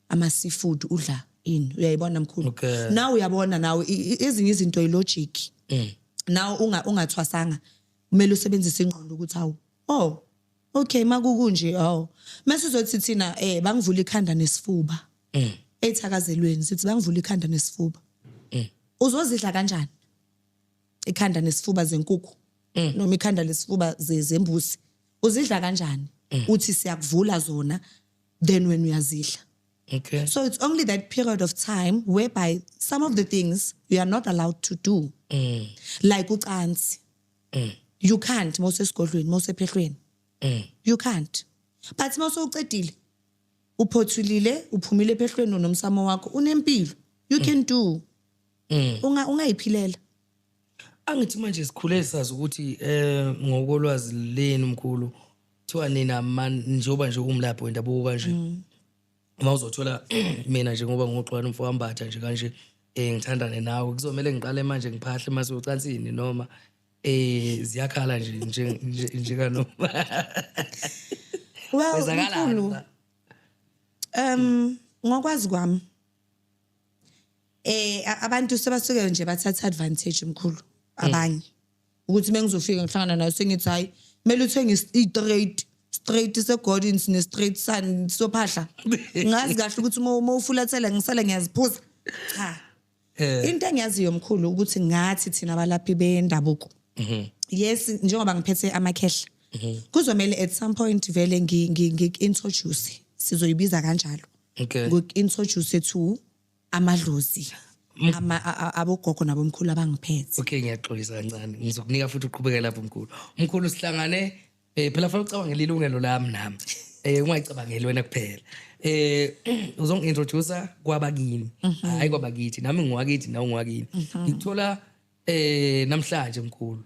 ama seafood, udla ini, uyayibona, mkhulu? Okay. Nawe uyabona, nawe ezinye izinto ilogic. Nawe ungathwasanga, kumele usebenzise ingqondo ukuthi hawu, oh okay, makukunje, oh, mase uzothi thina bangivula ikhanda nesifuba. Ethakazelweni sithi bangivula ikhanda nesifuba. Uzozidla kanjani ikhanda nesifuba zenkukhu noma ikhanda lesifuba zembuzi? Uzidla kanjani uthi siyakuvula zona, then when uyazidla? So it's only that period of time whereby some of the things you are not allowed to do, like ucansi. You can't mosesigodlweni, mosephehlweni. You can't. But mosewucedile, uphothulile, uphumile ephehlweni nomsamo wakho, unempilo, you can do. Ungayiphilela. Angithi manje sikhule sazi ukuthi ngokolwazi lenu, mkhulu, kuthiwa nina man, njengoba nje umlaphi wendabuko kanje, uma uzothola mina nje, ngoba ngoxolani umfo wambatha nje kanje, ngithandane nawe, kuzomela ngiqale manje ngiphahle mase ucansini noma ziyakhala nje nje nje kanoma? Well, Kwenzakalani mkhulu, la? Ngokwazi kwami, abantu sebasuke nje bathatha advantage, mkhulu, abanye ukuthi mengizofika ngihlangana nayo sengithi hayi, kumele uthenge i-straight straight se-Gordons ne-straight sun sophahla. Ngazi kahle ukuthi uma ufulathela ngisale ngiyaziphuza. Cha, into engiyaziyo, mkhulu, ukuthi ngathi thina abalaphi bendabuko, yes, njengoba ngiphethe amakhehla, kuzomele at some point vele ngiku-introduce, sizoyibiza kanjalo, ngiku-introduce to amadlozi, abogogo nabomkhulu abangiphethe. Okay, ngiyaxolisa kancane, ngizokunika futhi uqhubeke lapho, mkhulu. Mkhulu, sihlangane phela fanele ucabangele ilungelo lami nami, ungayicabangeli wena kuphela. Uzongi-introduce kwabakini, hayi kwabakithi. Nami ngiwakithi, nawe ngiwakini. Ngikuthola namhlanje, mkhulu.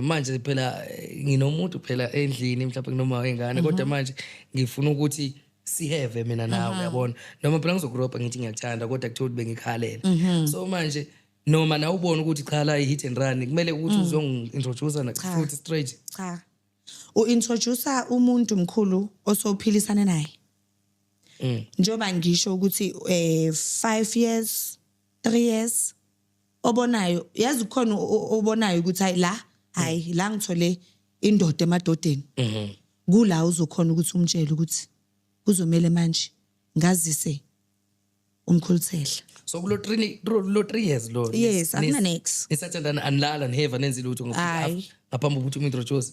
Manje phela nginomuntu phela endlini, mhlawumbe nginoma wengane, kodwa manje ngifuna ukuthi siheve mina nawe, uyabona, noma phela ngizokurobha ngithi ngiyakuthanda, kodwa kuthiwa ukuthi bengikhalela. So manje noma nawe ubone ukuthi cha, la i-hit and run, kumele ukuthi uzongi-introduce na futhi straight? Cha, u-introduce umuntu, mkhulu, osophilisane naye. Njengoba ngisho ukuthi 5 years, 3 years, obonayo, yazi khona obonayo ukuthi hayi la, hayi la, ngithole indoda emadodeni. Kula uzokhona ukuthi umtshele ukuthi kuzomela manje ngazise umkhulu Thehla. So kulo 3, lo 3 years lo? Yes, akuna nex. Nisathandana, anilala, niheva, nenzi lutho Hhayi. ngaphambi kokuthi umintroduce?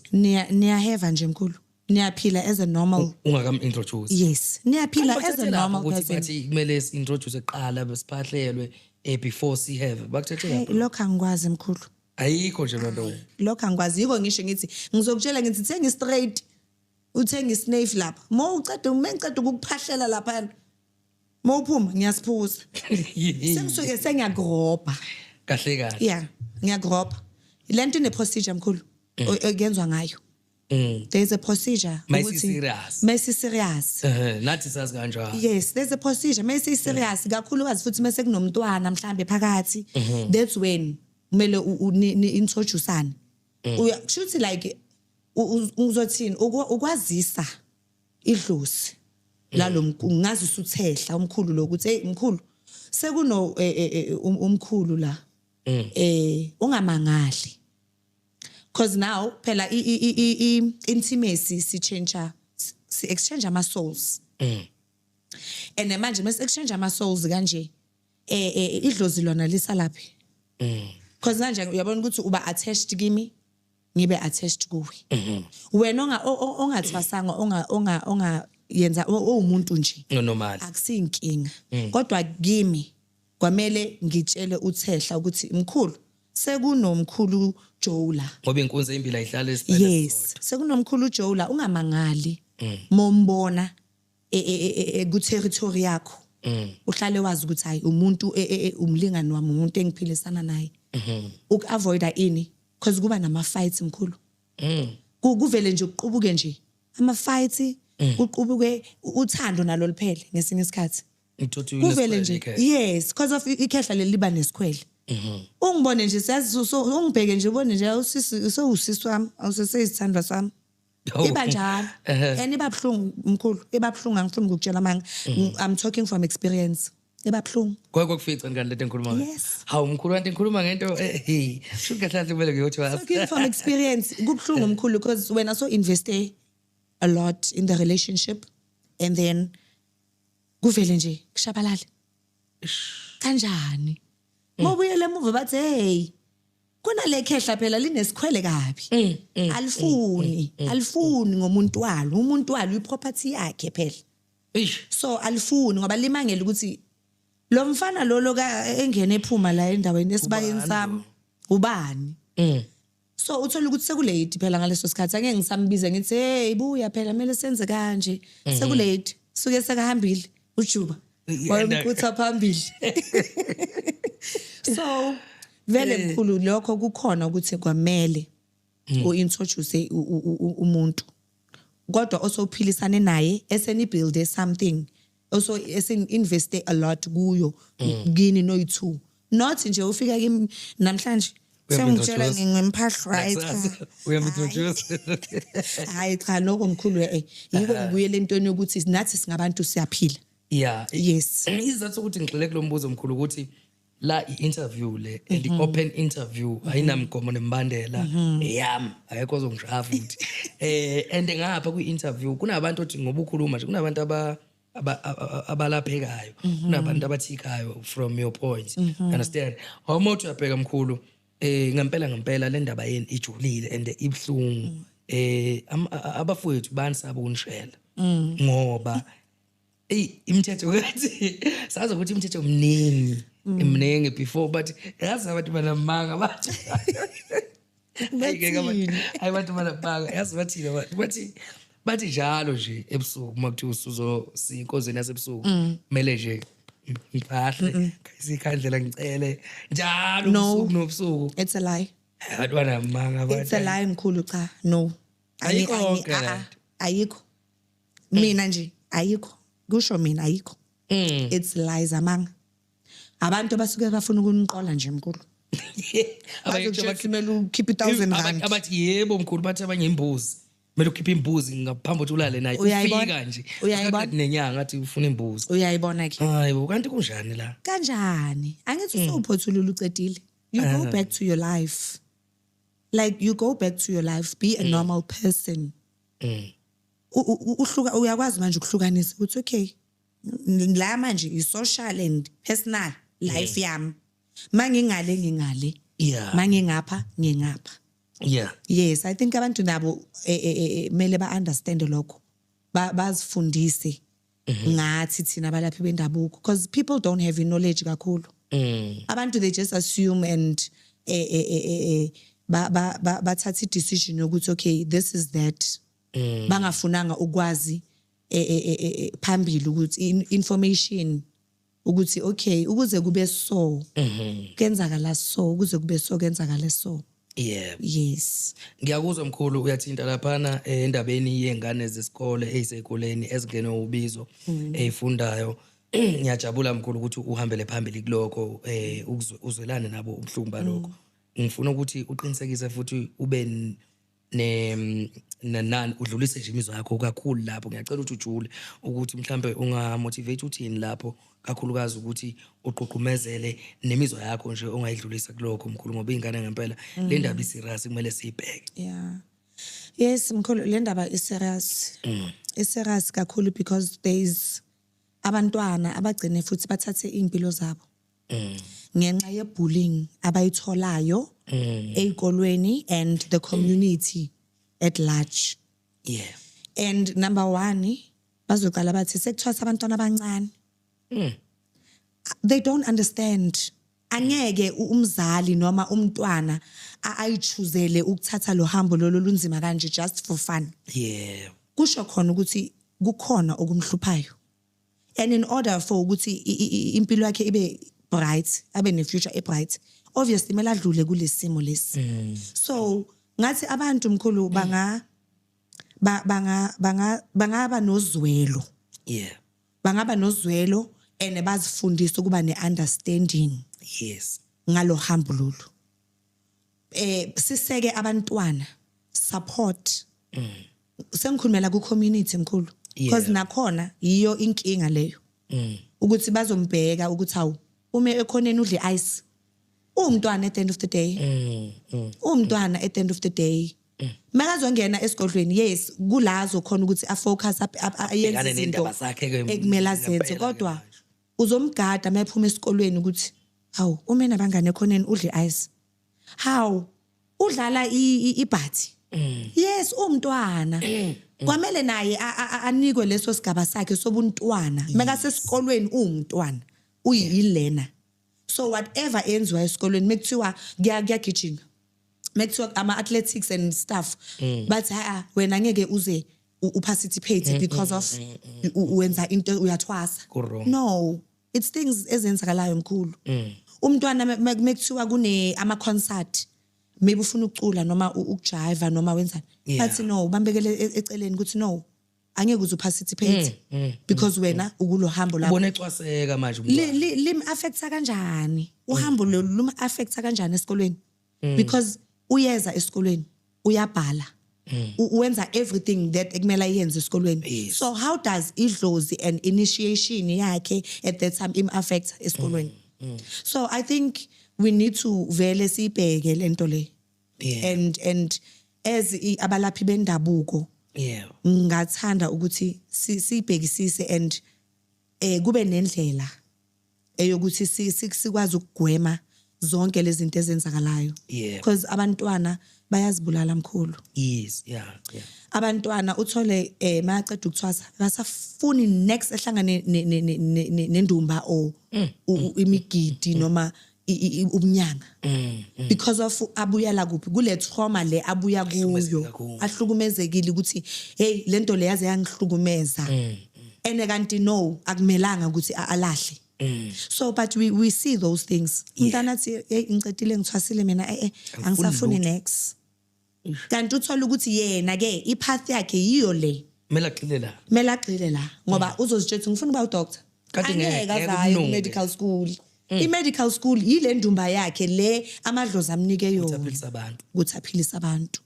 Niyaheva nje, mkhulu, niyaphila as a normal. Ungakam-introduce? Yes, niyaphila as a normal ukuthi person. Bathi kumele si-introduce kuqala, besiphahlelwe before siheve, bakuthethe Hey, lapho? Lokho angikwazi, mkhulu. Ayikho nje loo nto? Lokho angikwazi. Yiko ngisho ngithi ngizokutshela, ngithi thenga i-straight, uthenga isnafe lapha, mo uceda, uma ngiceda ukukuphahlela lapha, mo uphuma ngiyasiphuza, sengisuke sengiyakurobha. Kahle kahle. Yeah, ngiyakurobha. Le nto ine-procedure, mkhulu. Ekuyenzwa ngayo. There's a procedure. Mayisi-serious. Mayisi serious. Nathi sazi kanjalo. Yes, there's a procedure. Mayisi serious kakhulukazi futhi mase kunomntwana mhlambe phakathi. That's when kumele ni introduceane. Uya kushuthi like uzothini ukwazisa idlozi lalo mkhulu, ngazi usuthehla umkhulu lokuthi, "Hey mkhulu, sekuno umkhulu la, ungamangali," because now phela i intimacy si change, si exchange ama souls. And manje mase exchange ama souls kanje, idlozi lona lisalaphi? Because manje uyabona ukuthi uba attached kimi, ngibe attached kuwe. Wena ongathwasanga, onga yenza owumuntu nje, Normal. Akusiyinkinga, kodwa kimi kwamele ngitshele uthehla ukuthi, "Mkhulu, sekunomkhulu Joe la." Ngoba inkunzi eyimbili ayihlala esibhedlela. Yes, sekunomkhulu Joe la, ungamangali mombona ku territory yakho. Uhlale wazi ukuthi hayi, umuntu umlingani wami, umuntu engiphilisana naye. Ukuavoida ini? Because kuba nama fights, mkhulu. Kuvele nje kuqubuke nje ama fights, kuqubuke uthando nalo liphele ngesinye isikhathi. Ngithothi Kuvele nje, yes, because of ikhehla leli liba nesikhwele. Ungibone nje, siyazi, so ungibheke nje, ubone nje awusisi, sewusisi wami, awuseseyisithandwa sami. Iba njalo and iba buhlungu, mkhulu, iba buhlungu. Angifuni ukukutshela amanga, I'm talking from experience, iba buhlungu. Kwake kwakufica ngani lento engikhuluma ngayo? Yes. Hawu mkhulu, kanti ngikhuluma ngento hey, shuthi kahle kahle kumele ngiyothi Talking from experience, kubuhlungu mkhulu, because wena so investe a lot in the relationship and then kuvele nje kushabalale kanjani. Mawubuyele emuva bathi, "Hey, kunale khehla phela linesikhwele kabi, alifuni, alifuni ngomuntu walo, umuntu walo iproperty yakhe phela." Eish. So alifuni ngoba limangele ukuthi lo mfana lo ka engene ephuma la endaweni esibayeni Ubani? sami ubani? So uthola ukuthi sekulate phela ngaleso sikhathi, angeke ngisambize ngithi, "Hey, buya phela, kumele senze kanje." Sekulate, suke sekahambile ujuba wayemkutha phambili. So vele mkhulu, lokho kukhona ukuthi kwamele uintroduce umuntu, kodwa osophilisane naye, eseni build something, also esen investe a lot kuyo kini noyi2, not nje ufika kimi namhlanje sengitshela Uyam-introduce. ngimphahlo. Hayi cha. Uyam-introduce. Hayi cha, lokho mkhulu, yiko ngibuyele entweni yokuthi nathi singabantu, siyaphila. Yes. Isizathu sokuthi ngigxile kulo mbuzo, mkhulu, ukuthi la i-interview le and i-open interview, ayinamgomo nembandela, eyami, akekho ozongishaya futhi. And ngapha kwi-interview kunabantu othi ngoba ukhuluma nje, kunabantu abalaphekayo, kunabantu abathikayo from your point, understand? Uma uthi uyabheka mkhulu, ngempela ngempela le ndaba yeni ijulile and ibhlungu. Abafowethu banisaba ukunishela ngoba eyi, imithetho kathi sazi ukuthi imithetho mningi, iminingi before, but yazi abantu banamanga, bathi hayi ngeke hayi, abantu banamanga, yazi bathini abantu, bathi njalo nje ebusuku uma kuthiwa usuzosiya inkonzweni yasebusuku, kumele nje ngiphahle ikhandlela, ngicele njalo No. ubusuku nobusuku. It's a lie. Abantu banamanga abantu. It's a lie mkhulu, cha, no. Ayikho yonke Ah, le ah, nto. Ayikho, mina nje ayikho, kusho mina, ayikho. It's lies, amanga, abantu abasuke bafuna ukuniqola nje mkhulu. Abanye Bazokutshela ukuthi kumele ukhiphe i-1000 rand. Abathi yebo mkhulu, bathi abanye imbuzi, kumele ukhiphe imbuzi ngaphambi kokuthi ulale naye. Uyayibona? Ufika nje Uyayibona? Akaqedi nenyanga, athi ufuna imbuzi. Uyayibona ke? Hayi bo, kanti kunjani la? Kanjani? Angithi usuphothulula, ucedile, you go back to your life, like you go back to your life, be a normal person. Uhluka, uyakwazi manje ukuhlukanisa ukuthi okay, la manje i-social and personal life yami, mangingale ngingale, mangingapha ngingapha. Yes, I think abantu nabo kumele ba-understand lokho, bazifundise ngathi thina abalaphi bendabuko, because people don't have knowledge kakhulu. Abantu, they just assume and bathatha i-decision yokuthi okay, this is that, bangafunanga ukwazi phambili ukuthi information ukuthi okay, ukuze kube so kenzakala so, ukuze kube so kenzakala so. Yes. Ngiyakuzwa mkhulu, uyathinta laphana endabeni yengane zesikole eziseyikoleni ezingenwe ubizo, ezifundayo. Ngiyajabula mkhulu ukuthi uhambele phambili kulokho, uzwelane nabo ubuhlungu balokho. Ngifuna ukuthi uqinisekise futhi ube ne nani, udlulise nje imizwa yakho kakhulu lapho. Ngiyacela ukuthi ujule ukuthi mhlambe unga-motivate uthini lapho, kakhulukazi ukuthi ugqugqumezele nemizwa yakho nje ongayidlulisa kulokho mkhulu, ngoba iy'ngane ngempela le ndaba i-serious, kumele siyibheke. Yeah. Yes mkhulu, le ndaba i-serious. I-serious kakhulu because there is abantwana abagcine futhi bathathe iy'mpilo zabo ngenxa ye-bullying abayitholayo ey'kolweni and the community at large. And number one, bazoqala bathi sekuthwasa abantwana abancane. They don't understand. Angeke umzali noma umntwana ayichuzele ukuthatha lo hambo lolo lunzima kanje just for fun. Kusho khona ukuthi kukhona okumhluphayo. And in order for ukuthi impilo yakhe ibe bright, abe ne future e bright, obviously kumele adlule kulesimo lesi. So ngathi abantu mkhulu banga ba- banga banga bangaba nozwelo. Bangaba nozwelo and bazifundise ukuba ne-understanding ngalo hambo lolu. Siseke abantwana, support. Sengikhulumela ku community mkhulu, because nakhona yiyo inkinga leyo. Ukuthi bazombheka ukuthi hawu, ume ekhoneni udle ice. Umntwana at the end of the day. Umntwana at the end of the day. Makazongena esigodlweni, yes, kulazo khona ukuthi a-focus, ayenze Bhekane izinto ney'ndaba zakhe-ke ekumele azenze, ngempela-ke kodwa manje. uzomgada mayephuma esikolweni ukuthi hawu, ume nabangane ekhoneni udle ice, hawu, udlala ibhathi. Yes, umntwana kwamele naye anikwe leso sigaba sakhe sobuntwana. Makasesikolweni uwumntwana, uyilena, so whatever enziwa esikolweni, mekuthiwa kuyagijima, mekuthiwa ama-athletics and stuff, bathi ha, wena ngeke uze u-participate because of wenza into, uyathwasa. Ku-wrong. No, it's things ezenzakalayo mkhulu. Umntwana mekuthiwa kune ama-concert, maybe ufuna ukucula noma ukujiva noma wenzani, bathi no, bambekele eceleni ukuthi no, angeke uze u-participate because wena ukulo hambo lakho. Ubona ecwaseka manje umntwana. Lim-affecta kanjani uhambo lolu? Lum-affecta kanjani esikolweni? Because uyeza esikolweni, uyabhala, wenza everything that ekumele ayenze esikolweni. So how does idlozi and initiation yakhe at that time im-affect esikolweni? So I think we need to vele siyibheke lento le and as abalaphi bendabuko, ngingathanda ukuthi siyibhekisise and kube nendlela eyokuthi sikwazi ukugwema zonke lezi zinto ezenzakalayo, because abantwana bayazibulala mkhulu. Abantwana uthole mayaceda ukuthwasa akasafuni next ehlangane nendumba or imigidi noma ubunyanga because of abuyela kuphi kule trauma le abuya kuyo. Kakhulu. Ahlukumezekile ukuthi hey, lento le yaze yangihlukumeza, ene kanti no, akumelanga ukuthi alahle. So but we see those things. Umntana athi, "Hey, ngicedile, ngithwasile mina, Angifuni angisafuni lutho." next." Kanti uthola ukuthi yena ke i-path yakhe yiyo le. Kumele agxile la. Kumele agxile la, ngoba uzozitshela ukuthi ngifuna ukuba u-doctor. Kanti ngeke Angeke ngeke azayo kumnunge. ku-medical school. I-medical school yile ndumba yakhe le amadlozi amnike Ukuthi yona aphilise abantu. Ukuthi aphilise abantu.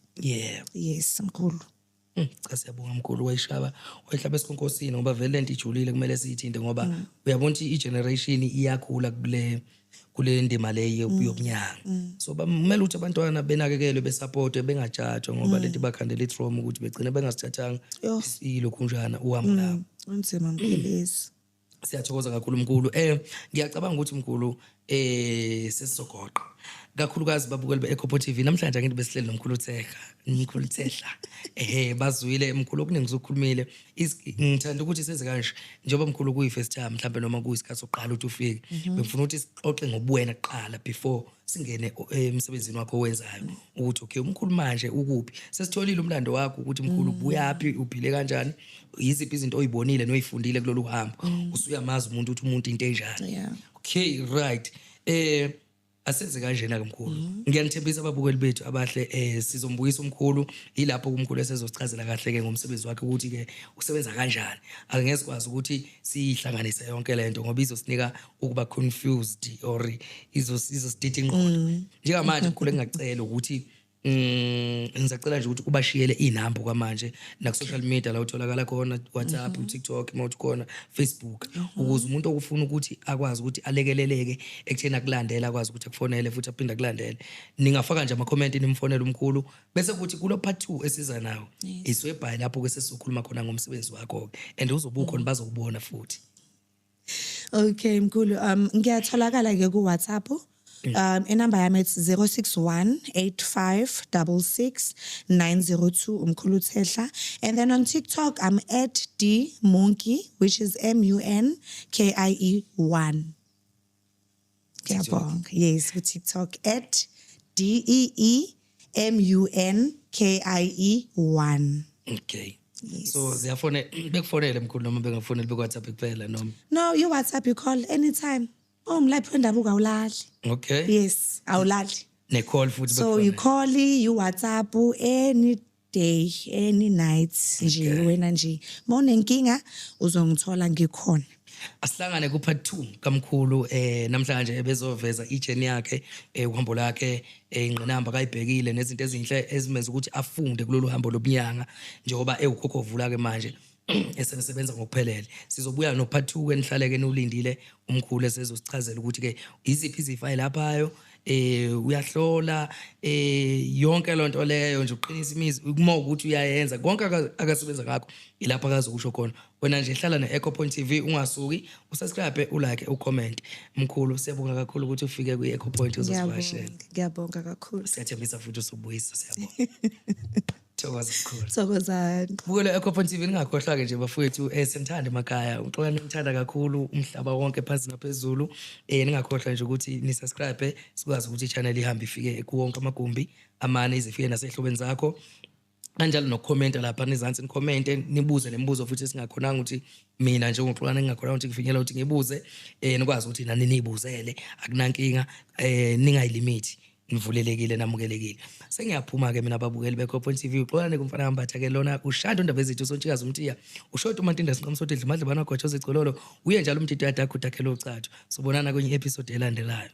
Yes mkhulu. Cha, siyabonga mkhulu, wayishaba wayihlaba esikhonkosini, ngoba vele lento ijulile, kumele siyithinte, ngoba uyabona ukuthi i-generation iyakhula kule ndima le yobunyanga. So kumele ukuthi abantwana benakekelwe, be-supportwe, bengajajwa, ngoba lento ibakhandela i-trauma ukuthi begcine bengasithathanga Yoh. ilokhunjana uhambo labo. Kunzima mkhulezi. Siyathokoza kakhulu mkhulu. Ngiyacabanga ukuthi mkhulu sesizogoqa kakhulukazi babukeli be-Ecopo TV namhlanje. Angithi besihleli nomkhulu Thehla, mkhulu Thehla. Bazwile mkhulu okuningi usukhulumile. Ngithanda ukuthi senze kanje, njengoba mkhulu kuyi first time mhlawumbe noma kuyisikhathi sokuqala ukuthi ufike, bengifuna ukuthi sixoxe ngobuwena kuqala before singene emsebenzini wakho owenzayo, ukuthi okay, umkhulu manje ukuphi? Sesitholile umlando wakho ukuthi mkhulu ubuyaphi, uphile kanjani, yiziphi izinto oyibonile noyifundile kulolu hambo. Usuyamazi umuntu ukuthi umuntu into enjani. Okay, right. Asenze kanjena ke mkhulu. Ngiyanithembisa ababukeli bethu abahle, sizombuyisa umkhulu, yilapho umkhulu esezosichazela kahle ke ngomsebenzi wakhe ukuthi ke usebenza kanjani. Angeke sikwazi ukuthi siyihlanganise yonke lento ngoba izosinika ukuba confused or izosidida ingqondo. Njengamanje mkhulu, engingacela ukuthi ngisacela nje ukuthi ubashiyele inamba kwamanje na social media la utholakala khona, WhatsApp, TikTok, mawuthi khona Facebook, ukuze umuntu okufuna ukuthi akwazi ukuthi alekeleleke ekutheni akulandele, akwazi ukuthi akufonele futhi aphinde akulandele. Ningafaka nje ama comment, nimfonele umkhulu, bese kuthi kulo part 2 esiza nawo iswebhayi lapho ke sesizokhuluma khona ngomsebenzi wakho ke, and uzobe ukhona, bazokubona futhi. Okay mkhulu, ngiyatholakala ke ku WhatsApp. Inamba yami it's 061 8566 902, umkhulu Thehla, and then on TikTok I'm at D Monkey, which is MUNKIE 1. Ngiyabonga. Yes, ku TikTok at DEEMUNKIE 1. Okay. So ziyafone bekufonele mkhulu noma bengafoneli, beku-WhatsApp kuphela noma? No, you WhatsApp, you call anytime. Oh, mlaphi wendabuko awulali. Yes, awulali. Ne-call futhi? So you bekufonele. Call, you WhatsApp any day, any night nje. Wena nje mawunenkinga uzongithola ngikhona. Asihlangane ku part 2 kamkhulu. Namhlanje ebezoveza i-journey yakhe, uhambo lakhe, ingqinamba kayibhekile nezinto ezinhle ezimenza ukuthi afunde kulolu hambo lobunyanga njengoba ewukhokho vula ke manje esesebenza ngokuphelele. Sizobuya no part 2 ke, nihlaleke niwulindile umkhulu esezosichazela ukuthi ke iziphi izifo ayilaphayo, uyahlola, yonke lonto leyo nje, uqinisa imizi kuma ukuthi uyayenza konke akasebenza ngakho, ilapho akazokusho khona. Wena nje hlala ne-Echo Point TV, ungasuki, usubscribe, ulike, ucomment. Mkhulu, siyabonga kakhulu ukuthi ufike kwi-Echo Point uzosivakashela. Ngiyabonga, ngiyabonga kakhulu. Siyathembisa futhi usubuyisa. Siyabonga, thokoza mkhulu. Thokozani. Bukela Echo Point TV, ningakhohlwa-ke nje bafowethu, senithanda emakhaya, uxola nimthanda kakhulu umhlaba wonke phansi naphezulu. Ningakhohlwa nje ukuthi ni-subscribe, sikwazi ukuthi i-channel ihambe ifike kuwonke amagumbi amane, ize ifike nasehlobeni zakho kanjalo, nokukhomenta lapha nizansi, nikhomente, nibuze nemibuzo futhi esingakhonanga ukuthi mina njengoxolana ngingakhonanga ukuthi ngifinyelele ukuthi ngibuze, nikwazi ukuthi nani niyibuzele, akunankinga, ningayilimithi, nivulelekile, namukelekile. Sengiyaphuma-ke mina ababukeli be-Echo Point TV, uxolane kumfana kambatha ke lona, ushanda undaba ezethu, usontshikazi umtiya, ushota umantinda, sinqamsodidla madlebana gotsho zigcololo, uye njalo umtito yadakho udakhele ucathu. Sobonana kwenye i-episode elandelayo.